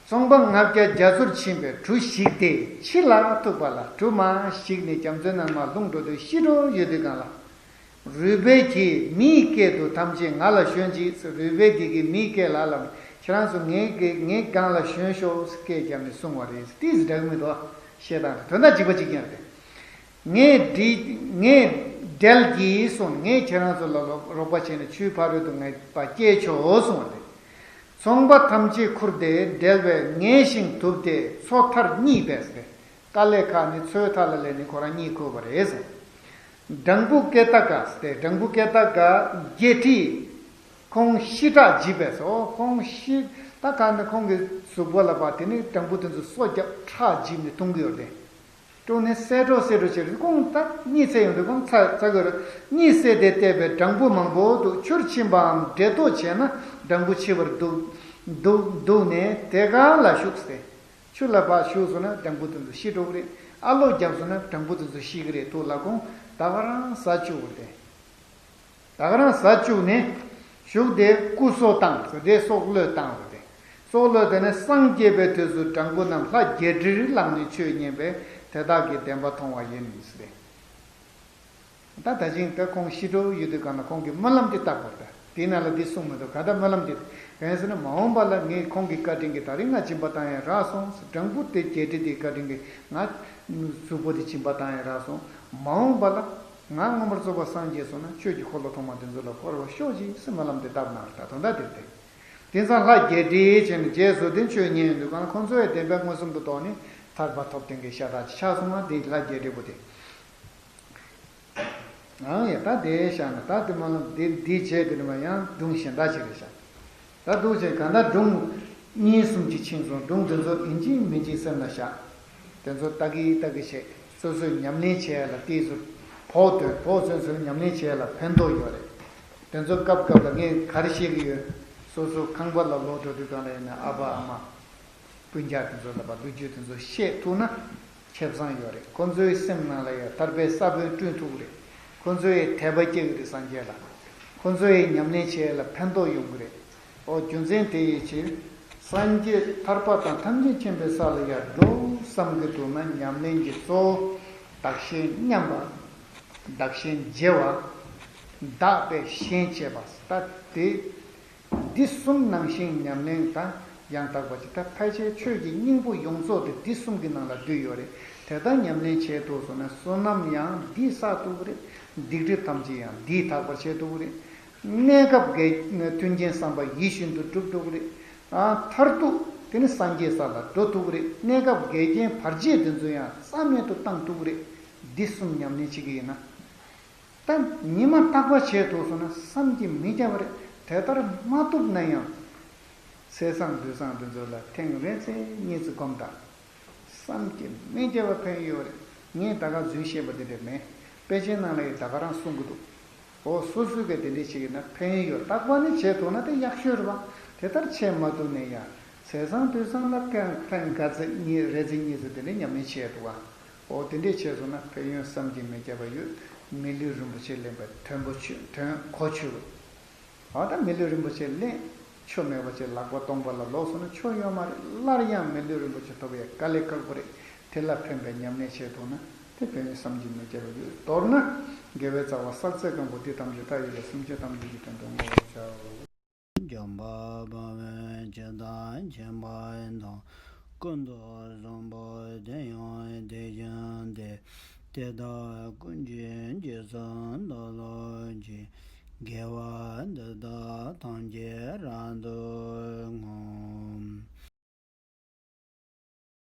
ཚོང་པ་ལྔ་བརྒྱ་རྒྱ་མཚོར་ཕྱིན་པའི་གྲུ་ཞིག་སྟེ་ཕྱི་ལ་ཐུག་པ་ལ་གྲུ་མར་ཞིག་ནས་རྒྱ་མཚོའི་ནང་མར་ལྷུང་འགྲོ་དུས་ཤི་འགྲོ་ཡོད་དུས་གང་ལ། རུས་སྦལ་གྱིས་མིའི་སྐད་དུ་ཐམས་ཅད་ང་ལ་ཞོན་ཅིག་རུས་སྦལ་དེ་གིས་མིའི་སྐད་ལ་ལབ་ནས་ཁྱེད་རང་ཚོ་ངའི་སྐད་ངའི་སྒང་ལ་ཞོན་ཤོག་སྐད་བརྒྱབ་ནས་གསུངས་པ་རེད། ཏོག་ཙམ་འདྲ་གི་མི་འདུག་བཤད་སྟངས་དེ་དོན་དག་གཅིག་པ་གཅིག་རྐྱང་རེད། ངས་འབྲི་ངས་འབྲེལ་གྱིས་གསུངས། ངས་ཁྱེད་རང་ཚོ་ལ་རོགས་རོགས་པ་བྱས་ནས་ཆུའི་ཕ་རོལ་ཏུ་ངས་པ་སྐྱེལ་ཆོག་གསུངས་པ་རེད། ཚོང་པ་ཐམས་ཅད་ཁུར་ཏེ་འབྲེལ་བས་ངལ་ཞིང་དུབ་སྟེ་མཚོ་མཐར་གཉིད་པས་ཟེར། དཀའ་ལས་ཁག་ནས་མཚོའི་མཐའ་ལ་སླེབས་ནས་ཁོ་རང་གཉིད་ཁུག་པ་རེད་ཟེར། སྦྲང་བུ་ཀེ་ཏ་ཀ་ཟེར་ཏེ་སྦྲང་བུ་ཀེ་ཏ་ཀ་བརྒྱད་ཁྲི། ཁོང་ཤི་ཁྲག་འཇིབ་པས་སོ། ཁོང་ཤི་ད་ག་ནས་ཁོང་གི་གཟུགས་པོ་ལ་བབས་དེ་ནས་སྦྲང་བུ་དེ་ཚོ་སོ་བརྒྱབ་ཁྲག་འཇིབ་ནས་འཐུང་གི་ཡོད་རེད། དཀྲུགས་ནས་བསད་འགྲོ་བསད་འགྲོ་བྱས་རེད། ཁོང་ད་གཉིད་སད་ཡོང་དུས་ཁོང་ཚ་ཚ་གི་རེད། གཉིད་སད་དེ་བལྟས་པས་སྦྲང་བུ་མང་པོ་འདུག་ཆུར་ཕྱིན་པའམ་འདྲེ་ལྡོག་བྱས་ན་སྦྲང་བུ་འཆི་བར་འདུག་འདུག་འདུག་ནས་དེ་ག་ལ་ཞུགས་ཏེ། ཆུ་ལ་ཕར་ཞུགས་སོང་ན་སྦྲང་བུ་དེ་ཚོ་ཤི་འགྲོ་གི་རེད། ཨ་ལོ་བརྒྱབ་སོང་ན་སྦྲང་བུ་དེ་ཚོ་ཤི་གི་རེད་འདུག་ལ་ཁོང་ད་ག་རང་ཟ་བཅུག་གི་རེད། ད་ག་རང་ཟ་བཅུག་ནས་བཞུགས་ཏེ་སྐུ་སྲོག་བཏང་ཟེར་ཏེ་སྲོག་བློས་བཏང་བ་རེད། སྲོག་བློས་བཏང་ནས་སངས་རྒྱས་པའི་དུས་སུ་སྦྲང་བུ་རྣམས་ལྷ་བརྒྱད་ཁྲིར་ལངས་ནས་ཆོས་ཉན་པས་དེ་དག་གིས་བདེན་པ་མཐོང་བ་ཡིན་ཟེར། ད་ད་ཅིང་ད་ཁོང་ཤི་འགྲོ་ཡོད་དུས་གང་ལ་ཁོང་གིས་སྨོན་ལམ་དེ་བཏབ་པ་རེད། དེའི་ནང་ལ་འདི་གསུངས་མི་འདུག་ག་ད་སྨོན་ལམ་དེ་གང་ཡིན་ཟེར་ན། མ་འོངས་པ་ལ་ངས་ཁོང་གི་བཀའ་དྲིན་གྱིས་ད་རིང་ང་སྦྱིན་པ་བཏང་ཡ་རག་སོང་ཟེར། སྦྲང་བུ་དེ་བརྒྱད་ཁྲི་དེའི་བཀའ་དྲིན་གྱིས་ང་གཟུགས་པོ་དེ་སྦྱིན་པ་བཏང་ཡ་རག་སོང་། མ་འོངས་པ་ལ་ང་མངོན་པར་རྫོགས་པར་སངས་རྒྱས་སོང་ན་ཆོས་ཀྱི་འཁོར་ལོ་ཐོག་མ་འདི་ཚོ་ལ་བསྐོར་བར་ཤོག་ཅིག་ཟེར་སྨོན་ལམ་དེ་བཏབ་གནང་རེད། ད་དོན་དག་དེ་རེད། དེང་སང་ལྷ་བརྒྱད་ཁྲི་བྱས་ནས་རྗེས་སུ་དེ་ཆོས་ཉན་ཡོང་དུས་གང་ཁོང་ཚོ་ཡང་བདེན་པའི་མངོན་སུམ་དུ་རྟོགས་ནས་ཐར་པ་ཐོབ་བསྟན་གྱི་ཤ་སྟག་ཅིག་ཆགས་སོང་བ། དེ་ལྷ་བརྒྱད་ཁྲི་པོ་དེ། ཨང་ཡ་ད་དེ་བཞག་ན་ད་དེ་མ་ལ་འདི་འདི་བྱས་དེ་ནི་མ་ཡང་སྒྲུང་གཞན་དག་ཅིག་རེད་བཞག་ད་འདུག་བྱས་གང་ལྟར་སྒྲུང་གཉིས་གསུམ་ཅིག་ཕྱིན་སོང་། སྒྲུང་དེ་ཚོ་ཡིན་གཅིག་མིན་གཅིག་སེམས་ལ་བཞག་དེ་ཚོ་ལྟ་གི་ལྟ་གི་བྱས་སོ་སོས་ཉམས་ལེན་བྱས་ལ་ཏོག་ཙམ་བོགས་འདོན་བོགས་ཚོན་ཚོན་ཉམས་ལེན་བྱས་ལ་ཕན་ཐོགས་ཡོད་རེད། དེ་ཚོ་སྐབས་སྐབས་ལ་ངས་ག་རེ་བཤད་གི་ཡོད། སོ་སོ་ཁང་པ་ལ་ལོག་འགྲོ་དུས་གང་ལ་ཡིན་ན་ཨ་ཕ་ཨ་མ། སྤུན་ཀྱག་དེ་ཚོ་ལ་བ་ལོ་རྒྱུས་དེ་ཚོ་བཤད་ཐུབ་ན་ཁེ་བཟང་ཡོད་རེད། ཁོ་ཚོའི་སེམས་ནང་ལ་ཡང་ཐར་པའི་ས་བོན་བསྐྲུན་ཐུབ་ཀྱི་རེད། ཁོ་ཚོས་དད་པ་སྐྱེ་གི་རེད་སངས་རྒྱས་ལ། ཁོ་ཚོས་ཉམས་ལེན་བྱེད་ཡ་ལ་ཕན་ཐོགས་ཡོང་གི་རེད། ཨོ་རྒྱུ་མཚན་དེ་ཡི་ཕྱིར་སངས་རྒྱས་ཐར་པ་དང་ཐམས་ཅད་མཁྱེན་པའི་ས་ལ་ཡར་འགྲོ་བསམ་གྱི་འདུག་ན་ཉམས་ལེན་གྱི་གཙོ་བོ་བདག་གཞན་མཉམ་པ། བདག་གཞན་བརྗེ་བ། བདག་པས་གཞན་གཅེས་པ་ད་དེ། འདི་གསུམ་ནང་བཞིན་ཉམས་ལེན་དང་ཡང་དག་པ་ཅིག་ད་ཕལ་ཆེར་ཆོས་ཀྱི་སྙིང་པོ་ཡོངས་རྫོགས་དེ་འདི་གསུམ་གྱི་ནང་ལ་འདུས་ཡོད་རེད། དེ་ལྟར་ཉམས་ལེན་བྱས་ཐུབ་སོང་ན་བསོད་ནམས་ཡང་འདིས་བསགས་ཐུབ་ཀྱི་རེད། སྡིག་སྒྲིབ་ཐམས་ཅད་ཡང་འདིས་དག་པར་བྱེད་ཐུབ་ཀྱི་རེད། གནས་སྐབས་དགེ་མཐུན་རྐྱེན་བསམ་པ་ཡིད་བཞིན་དུ་འགྲུབ་ཐུབ་ཀྱི་རེད། ཨ་མཐར་ཐུག་དེ་ནི་སངས་རྒྱས་ས་ལ་འགྲོ་ཐུབ་ཀྱི་རེད། གནས་སྐབས་དགེ་རྐྱེན་བར་ཆད་དེ་ཚོ་ཡང་རྩ་མེད་དུ་བཏང་ཐུབ་ཀྱི་རེད། འདི་གསུམ་ཉམས་ལེན་བྱེད་ཀྱི་ཡིན་ན། ད་ཉི་མ་རྟག་པ་བྱས་འདུག་སོང་ན་བསམ་གྱིས་མི་ཁྱབ་པ་རེད། དེ་ལྟར་མ་ཐུབ་ན་ཡང་། ཚེས་བཟང་དུས་བཟང་འདི་ཚོ་ལ་ཐེངས་རེ་ཚེ་གཉིས་ཙམ་སྒོམ་དང་། བསམ་གྱིས་མི་ཁྱབ་པ་ཕན་ཡོད་རེད། ངས་ད་ག་རྫུན་བཤད་པ་འདི་འདྲ་མེད། དཔེ་ཆའི་ནང་ལ་ཡི་ད་ག་རང་གསུང་གི་འདུག་འོ་སོ་སོས་ག་དེ་འདྲ་བྱེད་ཀྱི་ན་ཕན་ཡོད་རྟག་པ་ནི་བྱས་ཐུབ་ན་དེ་ཡག་ཤོས་རེད་པ། དེ་ལྟར་བྱས་མ་ཐུབ་ན་ཡང་ཚེས་བཟང་དུས་བཟང་ལ་ཐེངས་ཐེངས་ག་ཚོད་གཉིས་རེ་ཚེ་གཉིས་ཙམ་དེ་འདྲ་ཉམས་ལེན་བྱས་འདུག་ག་འོ་དེ་འདྲས་བྱས་སོང་ན་ཕན་ཡོན་བསམ་གྱིས་མི་ཁྱབ་པ་ཡོད། མི་ལུས་རིན་པོ་ཆེ་ལེན་པའི་དོན་པོ་ཆོད་དོན་གོ་ཆོད། འོ་ད་མི་ལུས་རིན་པོ་ཆེ་ལེན་ཆོ་མེད་པ་ཅིག་ལག་པ་སྟོང་པ་ལ་ལོག་སོང་ན་ཆོ་ཡོད་མ་རེད། སླར་ཡང་མི་ལུས་རིན་པོ་ཆེ་ཐོབ་ཡས་དཀའ་ལས་ཁག་པོ་རེད། དེ་ལ་ཕན་པའི་ཉམས་ལེན་བྱས་ཐུབ་ན་དེ་ཕན་ཡོན་བསམ་གྱིས་མི་ཁྱབ་པ་ཡོད། མདོར་ན་དགེ་བའི་རྩ་བ་བསགས་ཚད་གང་པོ་འདི་ཐམས་ཅད་མཐའ་ཡས་པའི་སེམས་ཅན་ཐམས་ཅད་ཀྱི་དོན་དུ་བསྔོ་བར་བྱའོ། འཇམ་དཔལ་དཔའ་བོས་ཇི་ལྟར་མཁྱེན་པ་དང་། ཀུན་ཏུ་བཟང་པོ་དེ་ཡང་དེ་བཞིན་ཏེ། དེ་དག་ཀུན་གྱི་རྗེས་སུ་བདག་སློབ་ཅིང་། དགེ་བ་འདི་དག་ཐམས་ཅད་རབ་ཏུ་བསྔོ།